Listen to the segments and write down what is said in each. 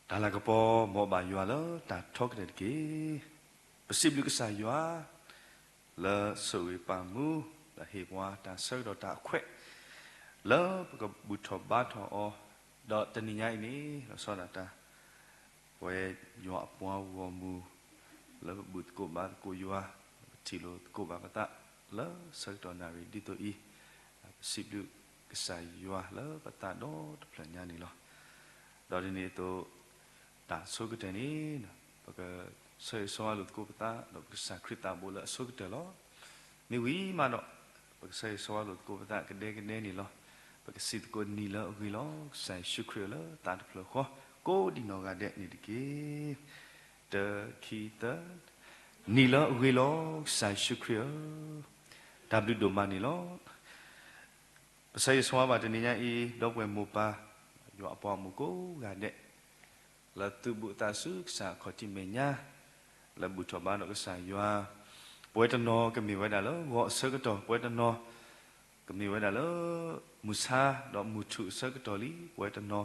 တၢ်လၤကပီၤ မ်ဘၣ်ယွၤလၢတၢ်ထီကတၢၢ်တက့ၢ်. ပစံးဘျုးကစၢ်ယွၤ လၢဆိၣ်ဂ့ၤပာ်မူ ဒီးဟ့ၣ်ပှၤတၢ်ဆၢကတီၢ်တၢ်အခွဲး လၢပကဘူၣ်ထီၣ်ဘါထီၣ်အီၤ, ဒီးတနံၤညါအံၤန့ၣ် လီၤဆီဒၣ်တၢ် ပဝဲယွၤအပှၤဂီၢ်မုၢ် လၢပဘူၣ်သကိးဘါသကိးယွၤ, ပထံၣ်လိာ်သကိးဘၣ်ပသး လၢဆၢကတီၢ်နၣ်ရံၣ်ဒ်သိးအံၤ, ပစံးဘျုးကစၢ်ယွၤလၢပသးဒီတဖျၢၣ်ညါန့ၣ်လီၤ. ဒီးဒ်န့ၣ်အသိး တၢ်အဆိကတၢၢ်န့ၣ် ပကဆၢဂ့ၤဆၢဝါလိာ်သကိးပသး ဒီးပကစၢ်ခရံာ်သးဘိလၢအဆိကတၢၢ်လီၤ. မ့ၢ်ဝံၤမးဒီး ပကဆၢဂ့ၤဆၢဝါလိာ်သကိးပသးကဒဲကဒဲန့ၣ်လီၤ. ပကစံးသကိးနံၤလၢအဂ့ၤလီၤ ကစၢ်ယ့ၣ်ၡူးခရံာ်ဧၢ လၢသးတဖျၢၣ်ဃီ ကိးဒံးနီၢ်ဂၤဒဲးန့ၣ်တက့ၢ်. တၢ ခံ သၢ, နံၤလၢအဂ့ၤလီၤ ကစၢ်ယ့ၣ်ၡူးခရံာ်ဧၢ, တၢ်ဘျုးဒိၣ်မးန့ၣ်လီၤ. ပဆၢဂ့ၤဆၢဝါဘၣ်တနံၤညါအံၤ ဒီပုၢ်ဝဲၢ်မိၢ်ပၢ် ယွၤအပှၤဂီၢ်မုၢ်ကိးဂၤဒဲး လၢသုးဘူးအသးဆူကစၢ်အခီၣ်ထံးမဲာ်ညါ, လၢဘူၣ်ထီၣ်ဘါဒီးကစၢ်ယွၤ, ပဝဲတနီၤကမ့ၢ်ဝဲဒၣ်လၢဂီၤအဆၢကတီၢ်, ပဝဲတနီၤကမ့ၢ်ဝဲဒၣ်လၢ မုၢ်ဆါဒီးမုၢ်ထူၣ်အဆၢကတီၢ်လံ, ပဝဲတနီၤ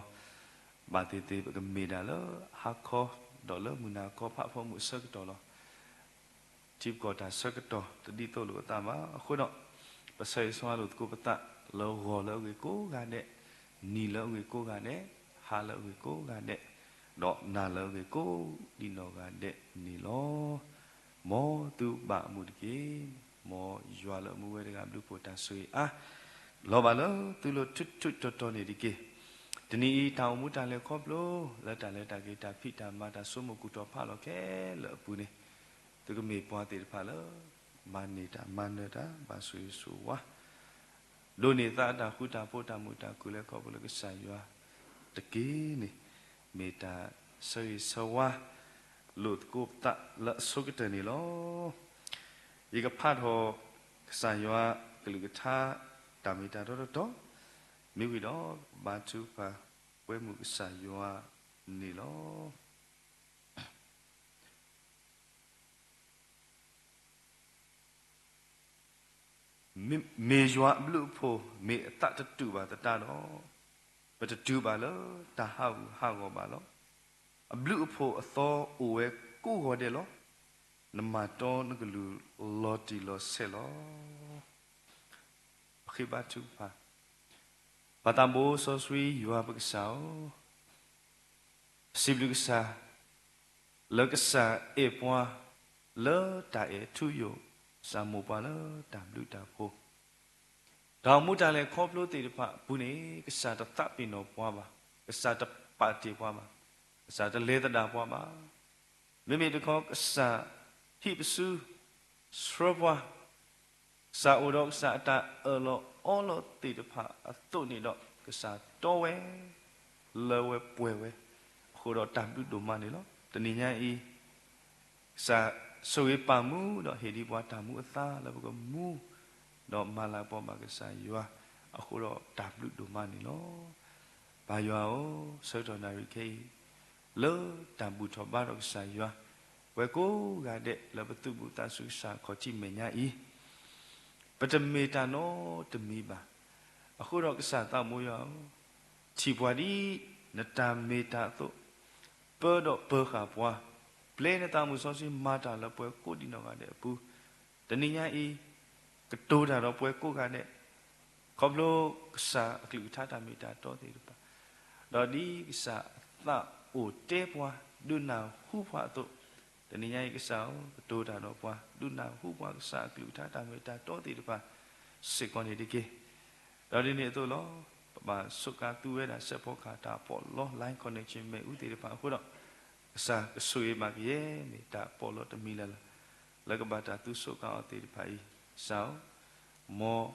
ဘၣ်သ့ၣ်သ့ၣ် ပကမ့ၢ်ဒၣ်လၢဟါခီ ဒီးလၢမုၢ်နၤခီဖးဖီမုၢ်အဆၢကတီၢ်လီၤ. ထံပကီၢ်တၢ်ဆၢကတီၢ် တဒ်သိးလိာ်အသးဘၣ်. အဃိဒီး ပဆၢဂ့ၤဆၢဝါလိာ်သကိးပသး လၢဂီၤလၢအဂ့ၤကိးဂၤဒဲး, နံၤလၢအဂ့ၤကိးဂၤဒဲး, ဟါလၢအဂ့ၤကိးဂၤဒဲး, ဒီးနၤလၢအဂ့ၤကိးဒံးနီၢ်ဂၤဒဲးန့ၣ်လီၤ. မ်သုဘၣ်အမုာ်တက့ၢ်. မ်ယွၤလၢအမူဝဲတဂၤ ဘျုးဖှိၣ်တၢ်ဆိၣ်ဂ့ၤအါ လီၤဘၣ်လၢသုလိၤထူးထူးတီၤတီၤန့ၣ်တက့ၢ်. တနံၤအံၤ တၢ်အိၣ်မူတၢ်လဲၤခီဖျိ လၢတၢ်လဲၤတၢ်က့ၤ တၢ်ဖံးတၢ်မၤ တၢ်ဆိကမိၣ်ကူၣ်တီၤဖးလီၤခဲလၢာ်အပူၤန့ၣ်, သုကမ့ၢ်ပှၤသ့ၣ်တဖၣ်လၢ မၤန့ၢ်တၢ်မၤနၢၤတၢ် ဘၣ်ဆိၣ်ဂ့ၤဆိၣ်ဝါ ဒိးန့ၢ်သးအတၢ်ဃူတၢ်ဖိး တၢ်မုာ်တၢ်ခုၣ် လၢခီဖျိလၢကစၢ်ယွၤတက့ၢ်န့ၣ်, မ့ၢ်တၢ်ဆၢဂ့ၤဆၢဝါလိာ်သကိးပသးလၢအဆိကတၢၢ်န့ၣ်လီၤ. ယကဖးထီၣ်ကစၢ်ယွၤအကလုၢ်ကထါ တၢ်မ့ၢ်တၢ်တီတီတီ, မ့ၢ်ဝံၤဒီး ဘါထုကဖၣ် ပှဲမုၢ်ကစၢ်ယွၤန့ၣ်လီၤ. မ့ၢ်ယွၤအဘျုးအဖှိၣ် မ့ၢ်အသးတတူာ်ဘၣ်သတးဒီး, ပတတုၤဘၣ်လၢတၢ်ဟးဂူာ်ဟးဂီၤဘၣ်လီၤ. အဘျုးအဖှိၣ်အသီအိၣ်ဝဲကိးဂီၤဒဲးလီၤ. နမၤတီနကလုၢ်လီၤတံၢ်လီၤဆဲးလီၤ. ပဃ့ဘါထုကဖၣ်. ပၢ်သးဘိစီဆှံယွၤပကစၢ်ဧၢ, ပစံးဘျုးကစၢ် လၢကစၢ်အဲၣ်ပှၤ လၢတၢ်အဲၣ်ထူယိာ်, ကစၢ်မိၢ်ပှၤလၢတၢ်ဘျုးတၢ်ဖှိၣ်, တၢ်အိၣ်မူတၢ်လဲၤခီဖျိသ့ၣ်တဖၣ်အပူၤန့ၣ် ကစၢ်တသးပ့ၤနီၣ်ပှၤဘၣ်, ကစၢ်တပာ်တ့ၢ်ပှၤဘၣ်, ကစၢ်တလဲၤသဒၣ်ပှၤဘၣ်. မ့မ့ၢ်တခီ ကစၢ်ဟံးပစု ဆှၢပှၤ, ကစၢ်အိၣ်ဒီးကစၢ်အတၢ်အၢၣ်လီၤအီလီၤသ့ၣ်တဖၣ်အသိးန့ၣ်ဒီး ကစၢ်တီဝဲ လၢဝဲပှဲၤဝဲ, အဃိဒီးတၢ်ဘျုးဒိၣ်မးန့ၣ်လီၤ. တနံၤညါအံၤ ကစၢ်ဆိၣ်ဂ့ၤပာ်မူဒီးဟ့ၣ်ဒံးပှၤတၢ်မူအသါလၢပကမူ ဒီးမၤလၤကပီၤဘၣ်ကစၢ်ယွၤ, အဃိဒီးတၢ်ဘျုးဒိၣ်မးန့ၣ်လီၤ. ပၢ်ယွၤဧၢ, ဆၢကတီၢ်နၣ်ရံၣ်ခဲအံၤ လၢတၢ်ဘူၣ်ထီၣ်ဘါထီၣ်ကစၢ်ယွၤ, ပဝဲကိးဂၤဒဲးလၢပသုးဘူးသးဆူကစၢ်ခီၣ်ထံးမဲာ်ညါအံၤ ပတမ့ၢ်တၢ်နီတမံၤဘၣ်. အဃိဒီးကစၢ်သးမိယွၤဧၢ, ထံၣ်ပှၤဒ်နတၢ်မ့ၢ်တၢ်အသိး, ပၢဒီးပၢဃာ်ပှၤ, ပျဲနသးမုၢ်စီဆှံမၤတၢ်လၢပှၤကိးဒံးနီၢ်ဂၤဒဲးအပူၤ, တနံၤညါအံၤ ကတိၤတၢ်ဒီးပှၤကိးဂၤဒဲး, ခီဖျိကစၢ်အကလုၢ်ကထါတၢ်မ့ၢ်တၢ်တီသ့ၣ်တဖၣ်, ဒီးဒ်ကစၢ်အသးအိၣ်တဲပှၤ ဒုးနၢ်ဟူပှၤအသိး, တနံၤညါအံၤကစၢ်ဧၢ, ကတိၤတၢ်ဒီးပှၤ ဒုးနၢ်ဟူပှၤကစၢ်အကလုၢ်ကထါတၢ်မ့ၢ်တၢ်တီသ့ၣ်တဖၣ် စ့ၢ်ကီးန့ၣ်တက့ၢ်. ဒီးဒ်န့ၣ်အသိးလီၤ, ပဘၣ်စူးကါသူဝဲဒၣ်စဲးဖီကဟၣ်တၢ်ပီးလီ line connection မ့ၣ်အူသ့ၣ်တဖၣ်အဃိဒီး, ကစၢ်ကဆိၣ်ဂ့ၤဘၣ်ကယဲၢ်န့ၣ် တၢ်ပီးလီတမံၤလၢ်လၢ် လၢကဘၣ်တၢ်သူစူးကါအီၤသ့ၣ်တဖၣ်အံၤ, ကစၢ်ဧၢ, မ်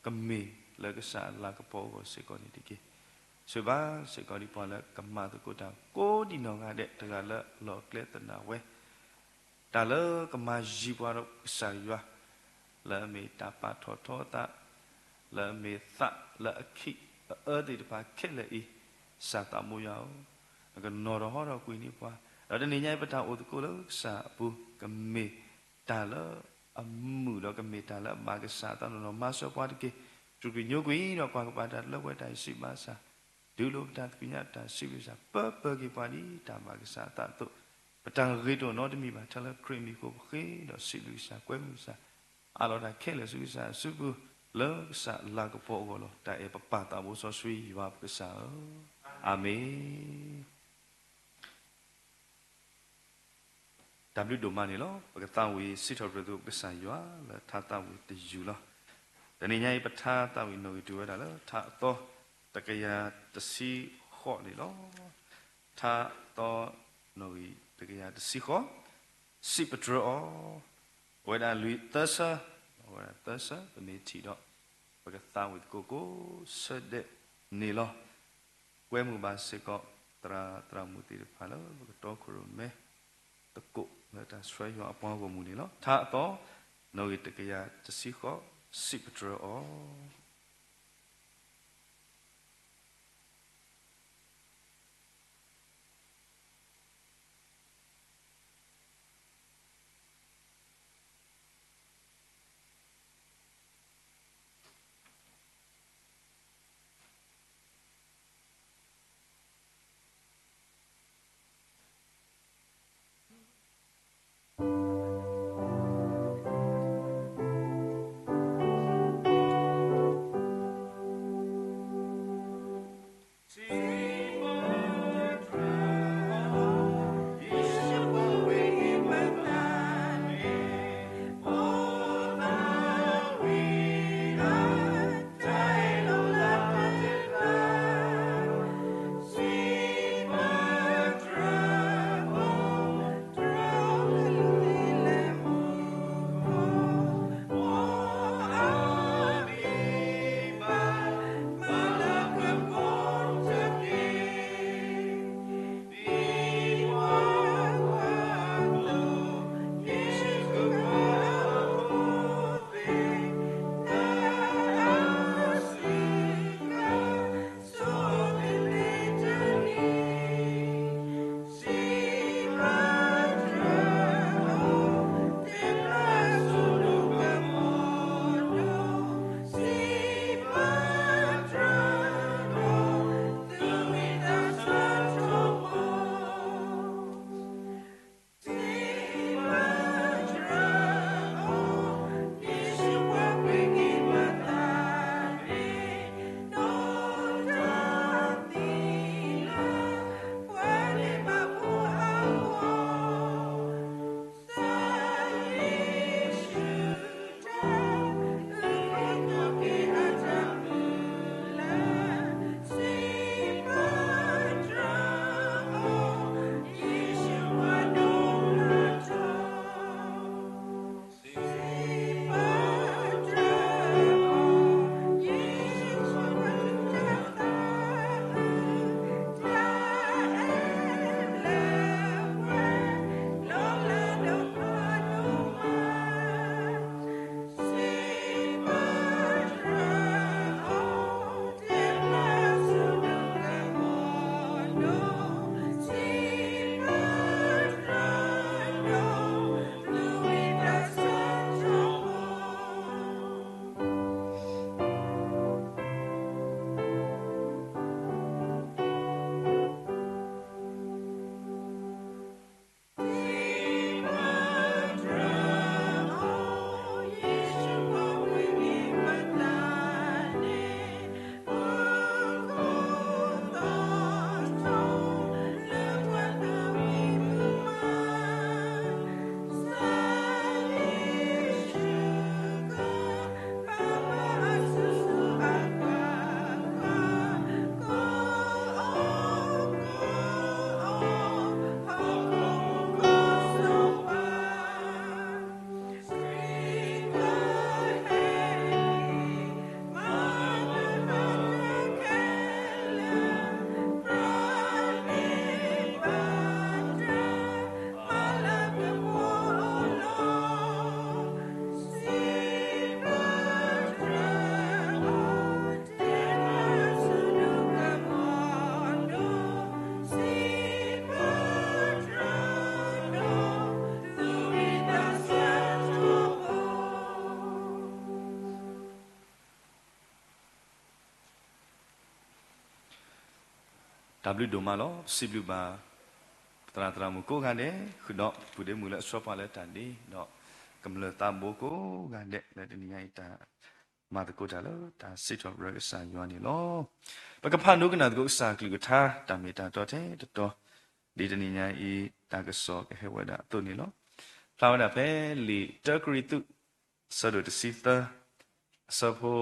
ကမ့ၢ်လၢကစၢ်အလၤကပီၤအဂီၢ်စ့ၢ်ကီးန့ၣ်တက့ၢ်. ဆိၣ်ဂ့ၤဘၣ်စ့ၢ်ကီးဒံးပှၤလၢကမၤသကိးတၢ်ကိးဒံးနီၢ်ဂၤဒဲး တဂၤလၢလီၢ်ကျဲသနာ်ဝဲ တၢ်လၢကမၤယံၤပှၤဒီးကစၢ်ယွၤ, လၢအမ့ၢ်တၢ်ပာ်ထီၣ်ထီအသး, လၢအမ့ၢ်သးလၢအခံးအအၢသ့ၣ်တဖၣ်ခဲလၢာ်အံၤ, ကစၢ်သးမိယွၤဧၢ, နကနီၤထီၣ်ဟီထီၣ်ကွံာ်န့ၢ်ပှၤ, ဒီးတနံၤညါအံၤပတၢ်အိၣ်သကိးလၢကစၢ်အပူၤ ကမ့ၢ်တၢ်လၢအမုာ်ဒီးကမ့ၢ်တၢ်လၢအဘၣ်ကစၢ်အသးနီၢ်နီၢ် မၤစၢၤပှၤတက့ၢ်. စူးကွံာ်ညိကွံာ်ဒီးကွၢ်ကပၤတၢ်လၢပှဲၤတၢ်အံၤစံးဘၣ်ကစၢ် တူၢ်လိာ်ပတၢ်သးကညီၤ တၢ်စံးဘျုးကစၢ် ပၢပၢက့ၤပှၤဒ်တၢ်ဘၣ်ကစၢ်အသးအသိး, ပတၢ်ဂ့ၤတအိၣ်နီတမံၤဘၣ် ထဲလၢခရံာ်အမံၤအဃိ ပဃ့ဒီးစံးဘျုးကစၢ် ကွဲမုာ်ကစၢ် အးလီၤတၢ်ခဲလၢာ်ဆူကစၢ်အစုပူၤ လၢကစၢ်လၤကပီၤအဂီၢ်လီၤ. တၢ်အဲၣ်ပပၢ်သးဘိစီဆှံယွၤပကစၢ်ဧၢ, အၤမ့ၣ်. တၢ်ဘျုးဒိၣ်မးန့ၣ်လီၤ. ပကသးဝံၣ်စံးထီၣ်ပတြၢၤသုပကစၢ်ယွၤလၢထါသးဝံၣ်တယုၢ်လီၤ. တနံၤညါအံၤ ပထါသးဝံၣ်နီၣ်ဂံၢ်တုၤဝဲဒၣ်လၢ ထါအသီတကယၤတဆံဃိးန့ၣ်လီၤ. ထါအသီနီၣ်ဂံၢ်တကယၤတဆံဃိး, စံးပတြၢၤအီၤ, အဝဲဒၣ်လွံၢ်သၢဆၢ, အဝဲဒၣ်သၢဆၢ ပမ့ၢ်ထံၣ်ဒီး ပကသးဝံၣ်သကိးကိးဆၢဒဲးန့ၣ်လီၤ. ကွဲမုာ်ဘၣ်စ့ၢ်ကီး သရၣ်သရၣ်မုၣ်သ့ၣ်တဖၣ်လၢ ပကတီခိၣ်ရိၣ်မဲသကိး လၢတၢ်ဆှၢယွၤအပှၤဂီၢ်မုၢ်န့ၣ်လီၤ. ထါအသီနီၣ်ဂံၢ်တကယၤတဆံဃိး, စံးပတြၢၤအီၤ. တၢ်ဘျုးဒိၣ်မးလီၤ. ပစံးဘျုးဘၣ် ပသရၣ်သရၣ်မုၣ်ကိးဂၤဒဲး ဃုာ်ဒီးပုၢ်ဒီးမုၣ်လၢအဆှၢပှၤလၢတၢ်ဒ့ ဒီးကမျၢၢ်သးဘိကိးဂၤဒဲး လၢတနံၤညါအံၤတၢ်မၤသကိးတၢ်လၢတၢ်စံးထီၣ်ပတြၢၤကစၢ်ယွၤန့ၣ်လီၤ. ပကဖးဒိကနၣ်သကိးကစၢ်အကလုၢ်ကထါ တၢ်မ့ၢ်တၢ်တီထဲတတီၤ ဒ်တနံၤညါအံၤ တၢ်ကစီၣ်ကဟဲဝဲဒၣ်အသိးန့ၣ်လီၤ. ဖျါဝဲဒၣ်ဖဲလံာ်တၢကရံၣ်သူး အဆၢဒိၣ်တဆံသၢ အဆၢဖိ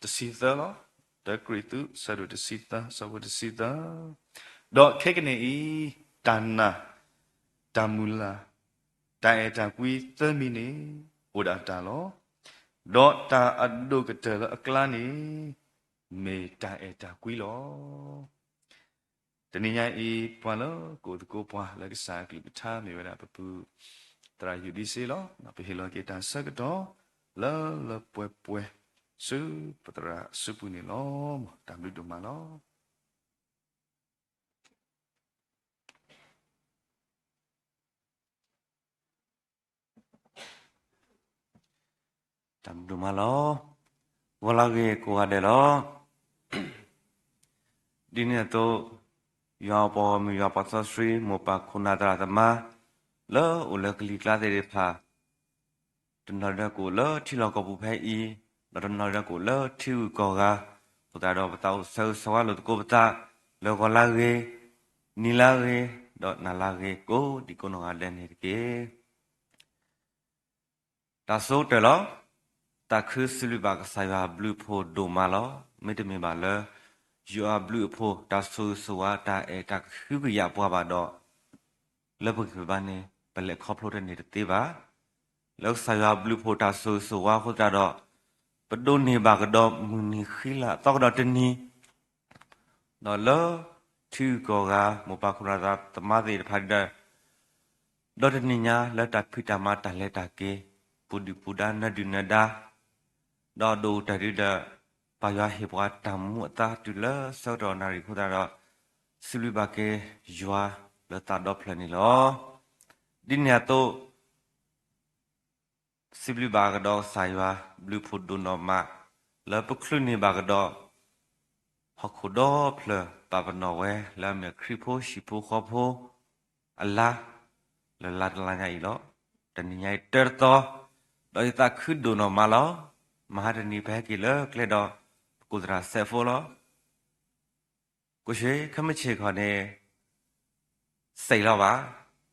တဆံသၢလီၤ. တၢကရံၣ်သူး အဆၢဒိၣ်တဆံသၢ အဆၢဖိတဆံသၢ ဒီးခဲကနံၣ်အံၤ တၢ်နာ် တၢ်မုၢ်လၢ် တၢ်အဲၣ်တၢ်ကွံသၢမံၤန့ၣ် အိၣ်ဒၣ်တၢ်လီၤ. ဒီးတၢ်အဒိၣ်ကတၢၢ်လၢအကျါန့ၣ် မ့ၢ်တၢ်အဲၣ်တၢ်ကွံလီၤ. တနံၤညါအံၤ ပှၤလၢကအိၣ်သကိးပှၤလၢကစၢ်အကလုၢ်ကထါ မ့ၢ်ဝဲဒၣ်ပပုၢ်သရၣ်ယူးဒံစ့လီၤ. ပဟ့ၣ်လီၤက့ၤတၢ်ဆၢကတီၢ် လၢလၢပှဲၤပှဲၤ ဆူပသရၣ်အစုပူၤန့ၣ်လီၤ. တၢ်ဘျုးဒိၣ်မးလီၤ. တၢ်ဘျုးဒိၣ်မးလီၤ. ဂီၤလၢအဂ့ၤကိးဂၤဒဲးလီၤ. ဒ်န့ၣ်အသိး ယွၤအပှၤဂီၢ်မုၢ် ယွၤပှၤစီဆှံ မိၢ်ပၢ်ခိၣ်နၢ်သရၣ်သမါ လၢအိၣ်လၢကလံၤကျါသ့ၣ်တဖၣ် တနီၤဒီးကအိၣ်လၢထံလီၢ်ကီၢ်ပူၤဖဲအံၤ, ဒီးတနီၤဒီးကအိၣ်လၢထံဂုၤကီၢ်ဂၤ, အဃိသတးဒီး ပသးအိၣ်ဆၢဂ့ၤဆၢဝါလိာ်သကိးပသး လၢဂီၤလၢအဂ့ၤ, နံၤလၢအဂ့ၤ, ဒီးနၤလၢအဂ့ၤ ကိးဒံကိးနီၢ်ဂၤဒဲးန့ၣ်တက့ၢ်. တၢ်ဆိကတၢၢ်လီၤ. သးခုစံးဘျုးဘၣ်ကစၢ်ယွၤအဘျုးအဖှိၣ်ဒိၣ်မးလီၤ. မ့တမ့ၢ်ဘၣ်လၢ ယွၤအဘျုးအဖှိၣ် တၢ်ဆိၣ်ဂ့ၤဆိၣ်ဝါ တၢ်အဲၣ်တၢ်ကဟုကယာ်ပှၤဘၣ်ဒီး လၢပဂံၢ်ပဘါန့ၣ် ပလဲၤခီဖျိတန့ၢ်တသ့ဘၣ်. လၢကစၢ်ယွၤအဘျုးအဖှိၣ်တၢ်ဆိၣ်ဂ့ၤဆိၣ်ဝါအဃိသတးဒီး ပဒိးန့ၢ်ဘၣ်ကဒီးမုၢ်နံၤဃံလၤသီကဒီးတနံၤ ဒီးလၢထံဂုၤကီၢ်ဂၤ မိၢ်ပၢ်ခိၣ်နၢ်သရၣ်သမါသ့ၣ်တဖၣ်ဒီး ဒီးတနံၤညါလၢတၢ်ဖံးတၢ်မၤတၢ်လဲၤတၢ်က့ၤ ပူၤဒုၣ်ပူၤဒါနၢၤဒုၣ်နၢၤဒါ ဒီးဒိၣ်ကတၢၢ်ဒုဒီး ပၢ်ယွၤဟ့ၣ်ပှၤတၢ်မူအသါတုၤလၢဆၢကတီၢ်နၣ်ရံၣ်အဃိသတးဒီး စံးဘျုးဘၣ်က့ၤယွၤလၢသးဒီဖျၢၣ်န့ၣ်လီၤ. ဒ်န့ၣ်အသိး စံးဘျုးဘၣ်ကဒီးကစၢ်ယွၤ ဘျုးဖှိၣ်ဒိၣ်နီၢ်မး လၢပချုးန့ၢ်ဘၣ်ကဒီး ဟီၣ်ခိၣ်ဒီဖျၢၣ် ပာ်ပနီၣ်ဝဲ လၢအမ့ၢ်ခရံာ်ဖိဟံၣ်ဖိဃီဖိအလါ လၢလါတလါညါအံၤလီၤ. တနံၤညါအံၤတၢတသီ ဒီးယသးခုဒိၣ်နီၢ်မးလီၤ. မဟါတနံၤပဟဲက့ၤလၢကျဲဒီး ပကိးသရၣ်စဲးဖိလီၤ. ကိးဆ့ ခဲမုၢ်ဆ့ၣ်ခီန့ၣ် စဲးလီၤဘၣ်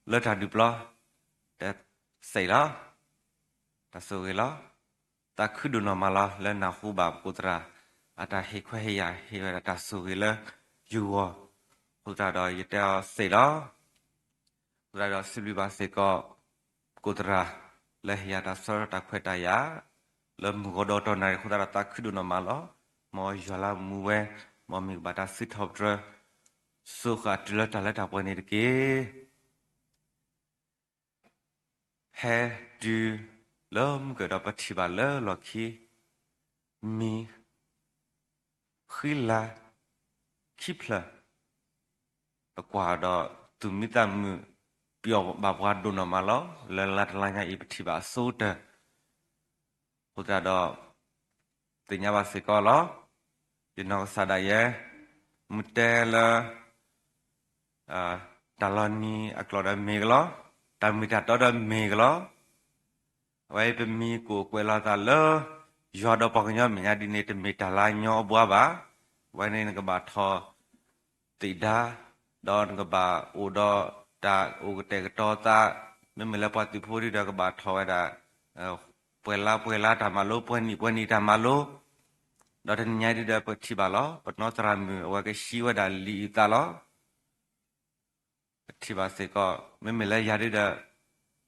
လၢတၢ်ဒုးပျီ တစဲးလီၤ တၢ်ဆိၣ်ဂ့ၤလီၤ. သးခုဒိၣ်နီၢ်မးလီၤ လၢနၢ်ဟူဘၣ်ပကိးသရၣ် အတၢ်ဟ့ၣ်ခွဲးဟ့ၣ်ယာ် ဟ့ၣ်ဝဲဒၣ်တၢ်ဆိၣ်ဂ့ၤလၢယဂီၢ် အဃိသတးဒီး ယတဲအီၤစဲးလီၤ. အဃိသတးဒီးစံးဘျုးဘၣ်စ့ၢ်ကီး ပကိးသရၣ် လၢဟ့ၣ်ယၤတၢ်ဆၢတၢ်ခွဲးတၢ်ယာ် လၢမုၢ်ဂီၤဒီးတီၢ်နၣ်ရံၣ်အဃိသတးဒီး သးခုဒိၣ်နီၢ်မးလီၤ. မ်ယွၤလၢအမူဝဲ မ်မ့ၢ်ကဘၣ်တၢ်စံးထီၣ်ပတြၢၤ စိဃာ်တုၤလၢတၢ်လၢတၢ်ပှဲၤန့ၣ်တက့ၢ်. ဟဲတုၤလၢမုၢ်ကၢၢ်ဒီးပထံၣ်ဘၣ်လၢလီၢ်ခံ မံၤ ဃံလၤ ခံဖျၢၣ် ပကွၢ်ဒီးသူၣ်မံသးမုာ် ပျီၣ်ဘၣ်ပှၤဒိၣ်နီၢ်မးလီၤ. လၢလါတလါညါအံၤ ပထံၣ်ဘၣ်အဆိကတၢၢ် အဃိသတးဒီး သ့ၣ်ညါဘၣ်စ့ၢ်ကီးလီၤ. ယနီၢ်ကစၢ်ဒၣ်ယဲ မ့ၢ်တဲလၢ တၢ်လီၤနံၤအကျိာ်ဒီးမ့ၢ်ကလီၤ, တၢ်မ့ၢ်တၢ်တီဒီးမ့ၢ်ကလီၤ. အဝဲပမံၤကိၣ်ကွဲးလီၤသးလၢ ယွၤဒီးပှၤကညီမဲာ်ညါဒ်န့ၣ် တမ့ၢ်တၢ်လၢညီအဘှါဘၣ်. အဝဲန့ၣ်နကဘၣ်ထီၣ် သ့ၣ်ဒါ, ဒီးနကဘၣ်အိၣ်ဒီးတၢ်အိၣ်ကတဲာ်ကတီၤသး, မ့မ့ၢ်လၢပှၤသုးဖိဒ်ဒီးကဘၣ်ထီၣ်ဝဲဒၣ် ပှဲၤလါပှဲၤလါတၢ်မၤလိ, ပှဲၤနံၣ်ပှဲၤနံၣ်တၢ်မၤလိ, ဒီးတနံၤညါဒ်ဒီးပထံၣ်ဘၣ်လီၤ. ပနီၢ်သရၣ်မုၣ်အဝဲကဟံးဝဲဒၣ်လံာ်အုၣ်သးလီၤ. ပထံၣ်ဘၣ်စ့ၢ်ကီး, မ့မ့ၢ်လၢယၤဒ်ဒီး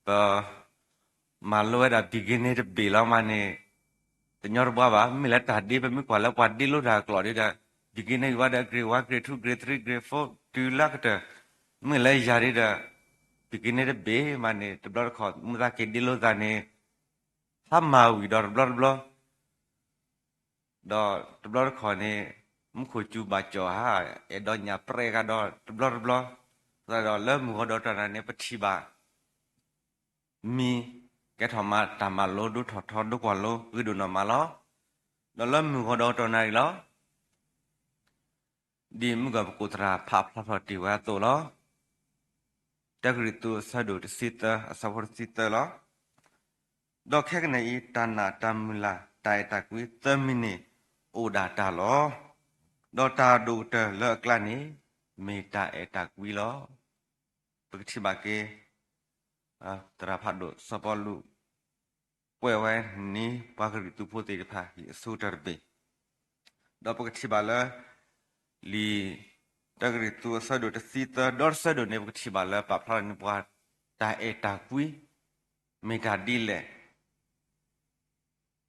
ပ မၤလိဝဲဒၣ် beginning တဘ့ၣ်လီၤမးန့ၣ် တညီတဘှါဘၣ်. မ့မ့ၢ်လၢတၢ်ဒ့ ပမ့ၢ်ကွၢ်လၢပှၤဒ့လိတၢ်အကျိာ်ဒ်ဒီး beginning ဝဲဒီး grade one, grade two, grade three, grade four တုၤလၢကတၢၢ်. မ့မ့ၢ်လၢယၤဒ်ဒီး beginning တဘ့ၣ်မးန့ၣ် တဘျီတခီၣ် မုၢ်သးက့ၤဒ့လိသးန့ၣ် ဟါမၢ်ဝံၤဒီးတဘျီတဘျီ ဒီးတဘျီတခီၣ်န့ၣ် မူခိၣ်စူၤဘၣ်ကၠီၣ်ဧါ, အဲၣ်ဒိးညၣ်ပြဲးဂၤဒီးတဘျီတဘျီ, အဃိသတးဒီးလၢမုၢ်ဂီၤဒီးတနၤန့ၣ် ပထံၣ်ဘၣ် မံၤကဲထီၣ်မးတၢ်မၤလိ ဒိထီၣ်ထီ ဒိကွၢ်လိ ဂ့ၤဒိၣ်နီၢ်မးလီၤ. ဒီးလၢမုၢ်ဂီၤဒီးတနၤအံၤလီၤ. ဒ်မုၢ်ဂီၤပကိးသရၣ်ဖးဖျါထီၣ်တ့ၢ်ဝဲအသိးလီၤ. တၢကရံၣ်သူးအဆၢဒိၣ်တဆံသၢ အဆၢဖိတဆံသၢလီၤ. ဒီးခဲကနံၣ်အံၤ တၢ်နာ်တၢ်မုၢ်လၢ် တၢ်အဲၣ်တၢ်ကွံသၢမံၤန့ၣ် အိၣ်ဒၣ်တၢ်လီၤ. ဒီးတၢ်ဒိၣ်ကတၢၢ်လၢအကျါန့ၣ် မ့ၢ်တၢ်အဲၣ်တၢ်ကွံလီၤ. ပကထံၣ်ဘၣ်က့ၤ သရၣ်ဖးဒိၣ်စီၤပီလူး ကွဲးဝဲန့ၢ်ပှၤကရံၣ်သူးဖိသ့ၣ်တဖၣ်အံၤအဆိကတၢၢ်တဘ့ၣ်, ဒီးပကထံၣ်ဘၣ်လၢ လံာ်တၢကရံၣ်သူးအဆၢဒိၣ်တဆံသၢ ဒီတဆၢဒိၣ်န့ၣ် ပကထံၣ်ဘၣ်လၢပာ်ဖျါထီၣ်န့ၢ်ပှၤ တၢ်အဲၣ်တၢ်ကွံ မ့ၢ်တၢ်ဒ်လဲၣ်.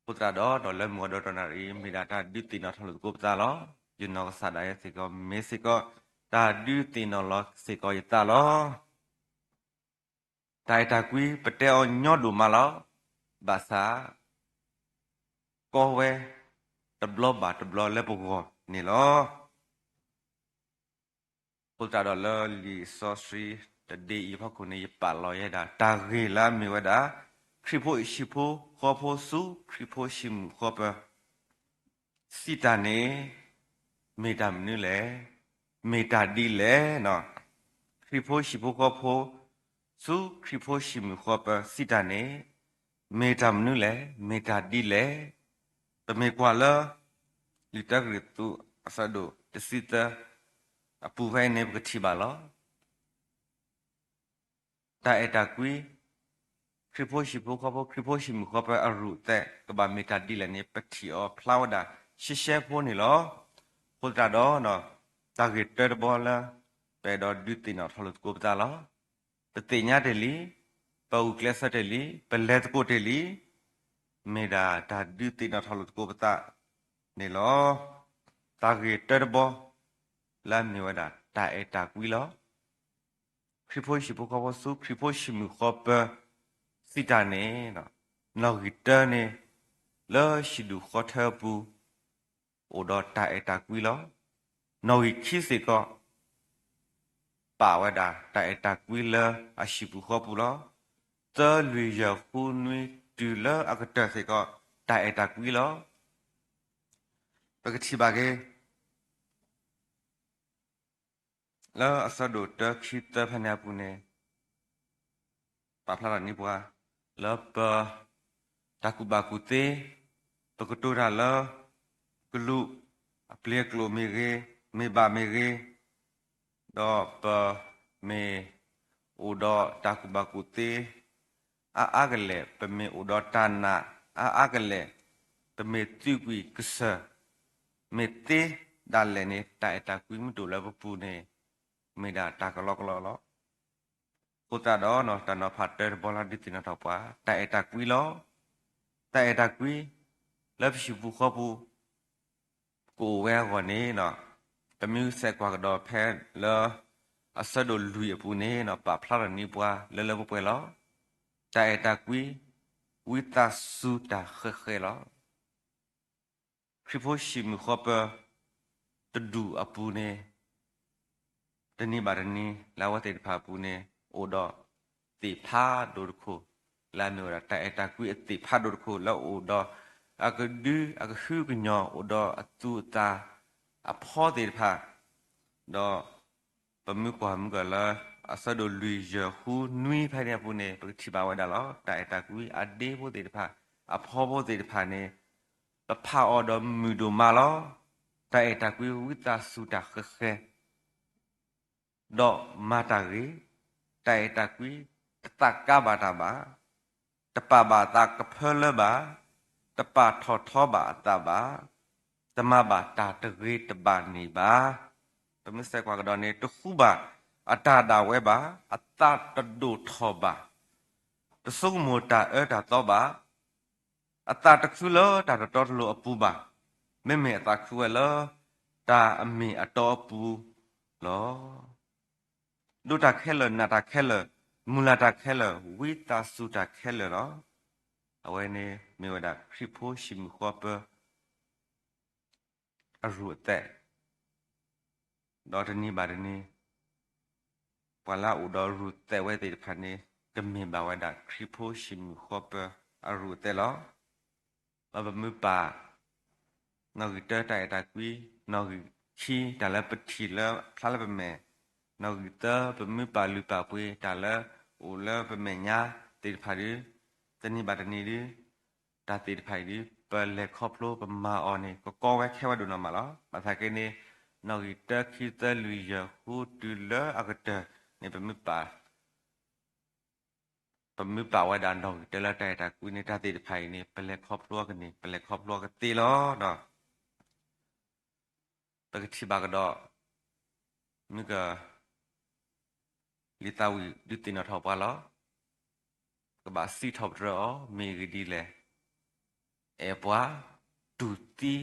အဃိသတးဒီး ဒီးလၢမုၢ်ဂီၤဒီတနံၤအံၤ မ့ၢ်ဒၣ်တၢ်ဒုးသ့ၣ်နီၣ်ထီၣ်လိာ်သကိးပသးလီၤ. ယနီၢ်ကစၢ်ဒၣ်ယဲစ့ၢ်ကီး မ့ၢ်စ့ၢ်ကီး တၢ်ဒုးသ့ၣ်နီၣ်လီၤစ့ၢ်ကီးယသးလီၤ. တၢ်အဲၣ်တၢ်ကွံ ပတဲအီၤညီဒိၣ်မးလီၤ. ဘၣ်ဆၣ် ကီဝဲ တဘျီဘၣ်တဘျီလၢပဂီၢ်န့ၣ်လီၤ. အဃိသတးဒီးလၢလံာ်စီဆှံတဒ့အံၤအဖီခိၣ်န့ၣ် ယပာ်လီၤယဲဒၣ် တၢ်ဂ့ၢ်လၢအမ့ၢ်ဝဲဒၣ် ခရံာ်ဖိဟံၣ်ဖိဃီဖိဆူခရံာ်ဖိဟံၣ်မုၢ်ဃီပၢၤ စံးတၢ်န့ၣ် မ့ၢ်တၢ်မနုၤလဲၣ်, မ့ၢ်တၢ်ဒ်လဲၣ်. ခရံာ်ဖိဟံၣ်ဖိဃီဖိ ဆူခရံာ်ဖိဟံၣ်မုၢ်ဃီပၢၤစံးတၢ်န့ၣ် မ့ၢ်တၢ်မနုၤလဲၣ်, မ့ၢ်တၢ်ဒ်လဲၣ်. ပမ့ၢ်ကွၢ်လၢ လံာ်တၢကရံၣ်သူးအဆၢဒိၣ်တဆံသၢ အပူၤဖဲအံၤန့ၣ် ပကထံၣ်ဘၣ်လီၤ. တၢ်အဲၣ်တၢ်ကွံ ခရံာ်ဖိဟံၣ်ဖိဃီဖိ ခရံာ်ဖိဟံၣ်မုၢ်ဃီပၢၤအရူၢ်အသဲး ကဘၣ်မ့ၢ်တၢ်ဒ်လဲၣ်န့ၣ် ပထံၣ်အီၤဖျါဝဲဒၣ်ရှဲရှဲဖိန့ၣ်လီၤ. အဃိသတးဒီး တၢ်ဂ့ၢ်တၢတဘီလၢ ပအဲၣ်ဒိးဒုးသ့ၣ်နီၣ်ထီၣ်လိာ်သကိးပသးလီၤ. ပသ့ၣ်ညါတ့ၢ်လံ, ပဂုာ်ကျဲးစၢးတ့ၢ်လံ, ပလဲၤသကိးတ့ၢ်လံ, မ့ၢ်ဒၣ်တၢ်ဒုးသ့ၣ်နီၣ်ထီၣ်လိာ်သကိးပသးန့ၣ်လီၤ. တၢ်ဂ့ၢ်တၢတဘီ လၢအမ့ၢ်ဝဲဒၣ်တၢ်အဲၣ်တၢ်ကွံလီၤ. ခရံာ်ဖိဟံၣ်ဖိဃီဖိဆူ ခရံာ်ဖိဟံၣ်မုၢ်ဃီပၢၤစံးတၢ်န့ၣ် နီၣ်ဂံၢ်တၢန့ၣ် လၢဟံၣ်ဒူၣ်ဃီထၢအပူၤ အိၣ်ဒီးတၢ်အဲၣ်တၢ်ကွံလီၤ. နီၣ်ဂံၢ်ခံစ့ၢ်ကီး ပာ်ဝဲဒၣ်တၢ်အဲၣ်တၢ်ကွံလၢအဟံၣ်ပူၤဃီပူၤလီၤ. သၢလွံၢ်ယဲၢ်ဃုနွံတုၤလၢအကတၢၢ်စ့ၢ်ကီး တၢ်အဲၣ်တၢ်ကွံလီၤ. ပကထံၣ်ဘၣ်က့ၤ လၢအဆၢဒိၣ်တၢခံသၢဖဲန့ၣ်အပူၤန့ၣ် ပာ်ဖျါထီၣ်န့ၢ်ပှၤ လၢပ တၢ်ကူၣ်ဘၣ်ကူၣ်သ့ ပကတိၤတၢ်လၢ ကလူး အပျ့ၤအကျိာ်မ့ၢ်ဂ့ၤ, မ့ၢ်ဘၣ်မ့ၢ်ဂ့ၤ, ဒီးပမ့ၢ်အိၣ်ဒီးတၢ်ကူၣ်ဘၣ်ကူၣ်သ့ အါအါကလဲာ်, ပမ့ၢ်အိၣ်ဒီးတၢ်နာ် အါအါကလဲာ်, ပမ့ၢ်သံကွံာ်ကစၢၢ် မ့ၢ်သ့ဒၣ်လဲာ်န့ၣ် တၢ်အဲၣ်တၢ်ကွံမ့ၢ်တအိၣ်လၢပပူၤန့ၣ် မ့ၢ်ဒၣ်တၢ်ကလီကလီလီၤ. အဃိသတးဒီး တၢ်နီၤဖးတၢတဘီလၢဒုးသ့ၣ်နီၣ်ထီၣ်ပှၤ တၢ်အဲၣ်တၢ်ကွံလီၤ. တၢ်အဲၣ်တၢ်ကွံ လၢပဟံၣ်ပူၤဃီပူၤ ကအိၣ်ဝဲအဂီၢ်န့ၣ် ပမ့ၢ်ဆဲးကွၢ်ကဒီးဖဲလၢ အဆၢဒိၣ်လွံၢ်အပူၤန့ၣ် ပာ်ဖျါထီၣ်န့ၢ်ပှၤလၢလၢပှဲၤပှဲၤလီၤ. တၢ်အဲၣ်တၢ်ကွံ ဝံသးစူၤတၢ်ဃဲးဃဲးလီၤ. ခရံာ်ဖိဟံၣ်မုၢ်ဃီပၢၤ တဒူၣ်အပူၤန့ၣ် တနံၤဘၣ်တနံၤ လၢအဝဲသ့ၣ်တဖၣ်အပူၤန့ၣ် အိၣ်ဒီးသ့ၣ်ဖးဒိၣ်တခိၣ် လၢအမ့ၢ်ဝဲဒၣ် တၢ်အဲၣ်တၢ်ကွံအသ့ၣ်ဖးဒိၣ်တခိၣ် လၢအအိၣ်ဒီး အကဒု အကဟုကညီၢ် အိၣ်ဒီးအသူၣ်အသး အဖီသ့ၣ်တဖၣ် ဒီး ပမ့ၢ်ကွၢ်မ့ၢ်ကလၢ အဆၢဒိၣ်လွံၢ်ယဲၢ်ဃုနွံဖဲန့ၣ်အပူၤန့ၣ် ပကထံၣ်ဘၣ်ဝဲဒၣ်လီၤ. တၢ်အဲၣ်တၢ်ကွံအဒ့ဖိသ့ၣ်တဖၣ် အဖီဖိသ့ၣ်တဖၣ်န့ၣ် ပဖးအီၤဒီးမုာ်ဒိၣ်မးလီၤ. တၢ်အဲၣ်တၢ်ကွံဝံသးစူၤတၢ်ဃဲးဃဲး ဒီးမၤတၢ်ဂ့ၤ, တၢ်အဲၣ်တၢ်ကွံ တသးကါဘၣ်တၢ်ဘၣ်, တပာ်ဘၣ်သးကဖၢလၢဘၣ်, တပာ်ထီၣ်ထီဘၣ်အသးဘၣ်, တမၤဘၣ်တၢ်တဂ့ၤတဘၣ်န့ၣ်ဘၣ်. ပမ့ၢ်ဆဲးကွၢ်ကဒီးန့ၣ် တဃူဘၣ်အတၢ်ဒၣ်ဝဲဘၣ်, အသးတဒိၣ်ထီၣ်ဘၣ်, တဆိကမိၣ်တၢ်အၢတၢ်သီဘၣ်, အသးတခုလၢတၢ်တတီတလိၤအပူၤဘၣ်, မ့မ့ၢ်အသးခုဝဲလၢ တၢ်အမ့ၢ်အတီအပူၤလီၤ. ဒိးတၢ်ခဲလၢာ်, နာ်တၢ်ခဲလၢာ်, မုၢ်လၢ်တၢ်ခဲလၢာ်, ဝံသးစူၤတၢ်ခဲလၢာ်လီၤ. အဝဲန့ၣ်မ့ၢ်ဝဲဒၣ်ခရံာ်ဖိဟံၣ်မုၢ်ဃီပၢၤ အရူၢ်အသဲး, ဒီးတနံၤဘၣ်တနံၤ ပှၤလၢအအိၣ်ဒီးရူၢ်သဲးဝဲသ့ၣ်တဖၣ်န့ၣ် ကမ့ၢ်ဘၣ်ဝဲဒၣ်ခရံာ်ဖိဟံၣ်မုၢ်ဃီပၢၤအရူၢ်အသဲးလီၤ. ဒီးပမ့ၢ်ပာ် နီၣ်ဂံၢ်တၢတၢ်အဲၣ်တၢ်ကွံ, နီၣ်ဂံၢ် တၢ်လၢပထံၣ်လၢဖျါလၢပမဲာ်, နီၣ်ဂံၢ်တၢ ပမုၢ်ပာ်လုၢ်ပာ်ပှ့ၤ တၢ်လၢအိၣ်လၢပမဲာ်ညါသ့ၣ်တဖၣ်ဒီး, တနံၤဘၣ်တနံၤဒီး, တၢ်သ့ၣ်တဖၣ်အံၤဒီး ပလဲၤခီဖျိပမၤအီၤန့ၣ် ကကီဝဲခဲဝဲဒိၣ်နီၢ်မးလီၤ. ဘၣ်ဆၣ်က့န့ၣ်, နီၣ်ဂံၢ်တၢ ခံ သၢ လွံၢ် ယဲၢ် ဃု တုၤလၢအကတၢၢ်န့ၣ် ပမုၢ်ပာ် ပမုၢ်ပာ်ဝဲဒၣ်နီၣ်ဂံၢ်တၢလၢတၢ်အဲၣ်တၢ်ကွံန့ၣ် တၢ်သ့ၣ်တဖၣ်အံၤန့ၣ် ပလဲၤခီဖျိအီၤကန့ၣ် ပလဲၤခီဖျိအီၤကသ့လီၤ. ပကထံၣ်ဘၣ်ကဒီး, မုၢ်က လံာ်သးဝံၣ်ဒုးသ့ၣ်နီၣ်ထီၣ်ပှၤလီၤ. ပကဘၣ်စံးထီၣ်ပတြၢၤအီၤ မ့ၢ်ဂ့ၢ်ဒ်လဲၣ်. အဲၣ်ပှၤ, တူၢ်သံ,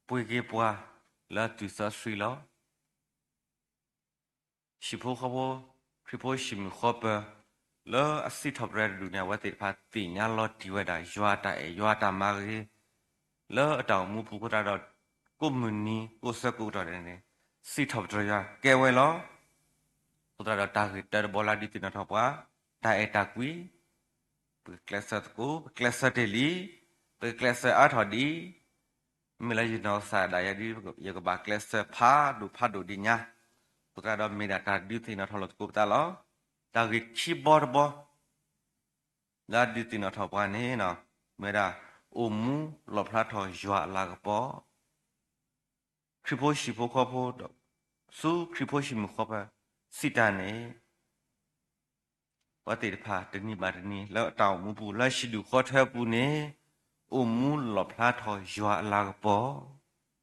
ပှ့ၤက့ၤပှၤ လၢသွံၣ်စီဆှံလီၤ. ဟံၣ်ဖိဃီဖိ, ခရံာ်ဖိဟံၣ်မုၣ်ဃီပၢၤ လၢအစံးထီၣ်ပတြၢၤတဒူၣ်န့ၣ် အဝဲသ့ၣ်တဖၣ်သ့ၣ်ညါလီၤတံၢ်ဝဲဒၣ် ယွၤအတၢ်အဲၣ် ယွၤအတၢ်မၤဂ့ၤ လၢအတၢ်အိၣ်မူပူၤအဃိသတးဒီး ကိးမုၢ်နံၤ ကိးဆၢကိးကတီၢ်န့ၣ် စံးထီၣ်ပတြၢၤယွၤကဲဝဲလီၤ. အဃိသတးဒီးတၢ်ဂ့ၢ်တၢတဘီလၢဒုးသ့ၣ်နီၣ်ထီၣ်ပှၤ, တၢ်အဲၣ်တၢ်ကွံ ပကကျဲးစၢးသကိး ပကကျဲးစၢးတ့ၢ်လံ, ပကကျဲးစၢးအါထီၣ်ဒံး, မ့ၢ်လၢယနီၢ်ကစၢ်ဒၣ်ယဲဒုး ယကဘၣ်ကျဲးစၢးဖးဒိၣ်ဖးဒိၣ်ဒံးညါ, အဃိသတးဒီးမ့ၢ်ဒၣ်တၢ်ဒုးသ့ၣ်နီၣ်ထီၣ်လိာ်သကိးပသးလီၤ. တၢ်ဂ့ၢ်ခံဘီတဘီ လၢဒုးသ့ၣ်နီၣ်ထီၣ်ပှၤန့ၣ် မ့ၢ်ဝဲဒၣ် အိၣ်မူလီၣ်ဖျါထီၣ်ယွၤအလၤကပီၤ ခရံာ်ဖိဟံၣ်ဖိဃီဖိဒီး ဆူခရံာ်ဖိဟံၣ်မုၣ်ဃီပၢၤစံးတၢ်န့ၣ်, ပှၤသ့ၣ်တဖၣ်တနံၤဘၣ်တနံၤ လၢအတၢ်အိၣ်မူပူၤ လၢဟံၣ်ဒူၣ်ဃီထၢပူၤန့ၣ်, အိၣ်မူလီၣ်ဖျါထီၣ်ယွၤအလၤကပီၤ,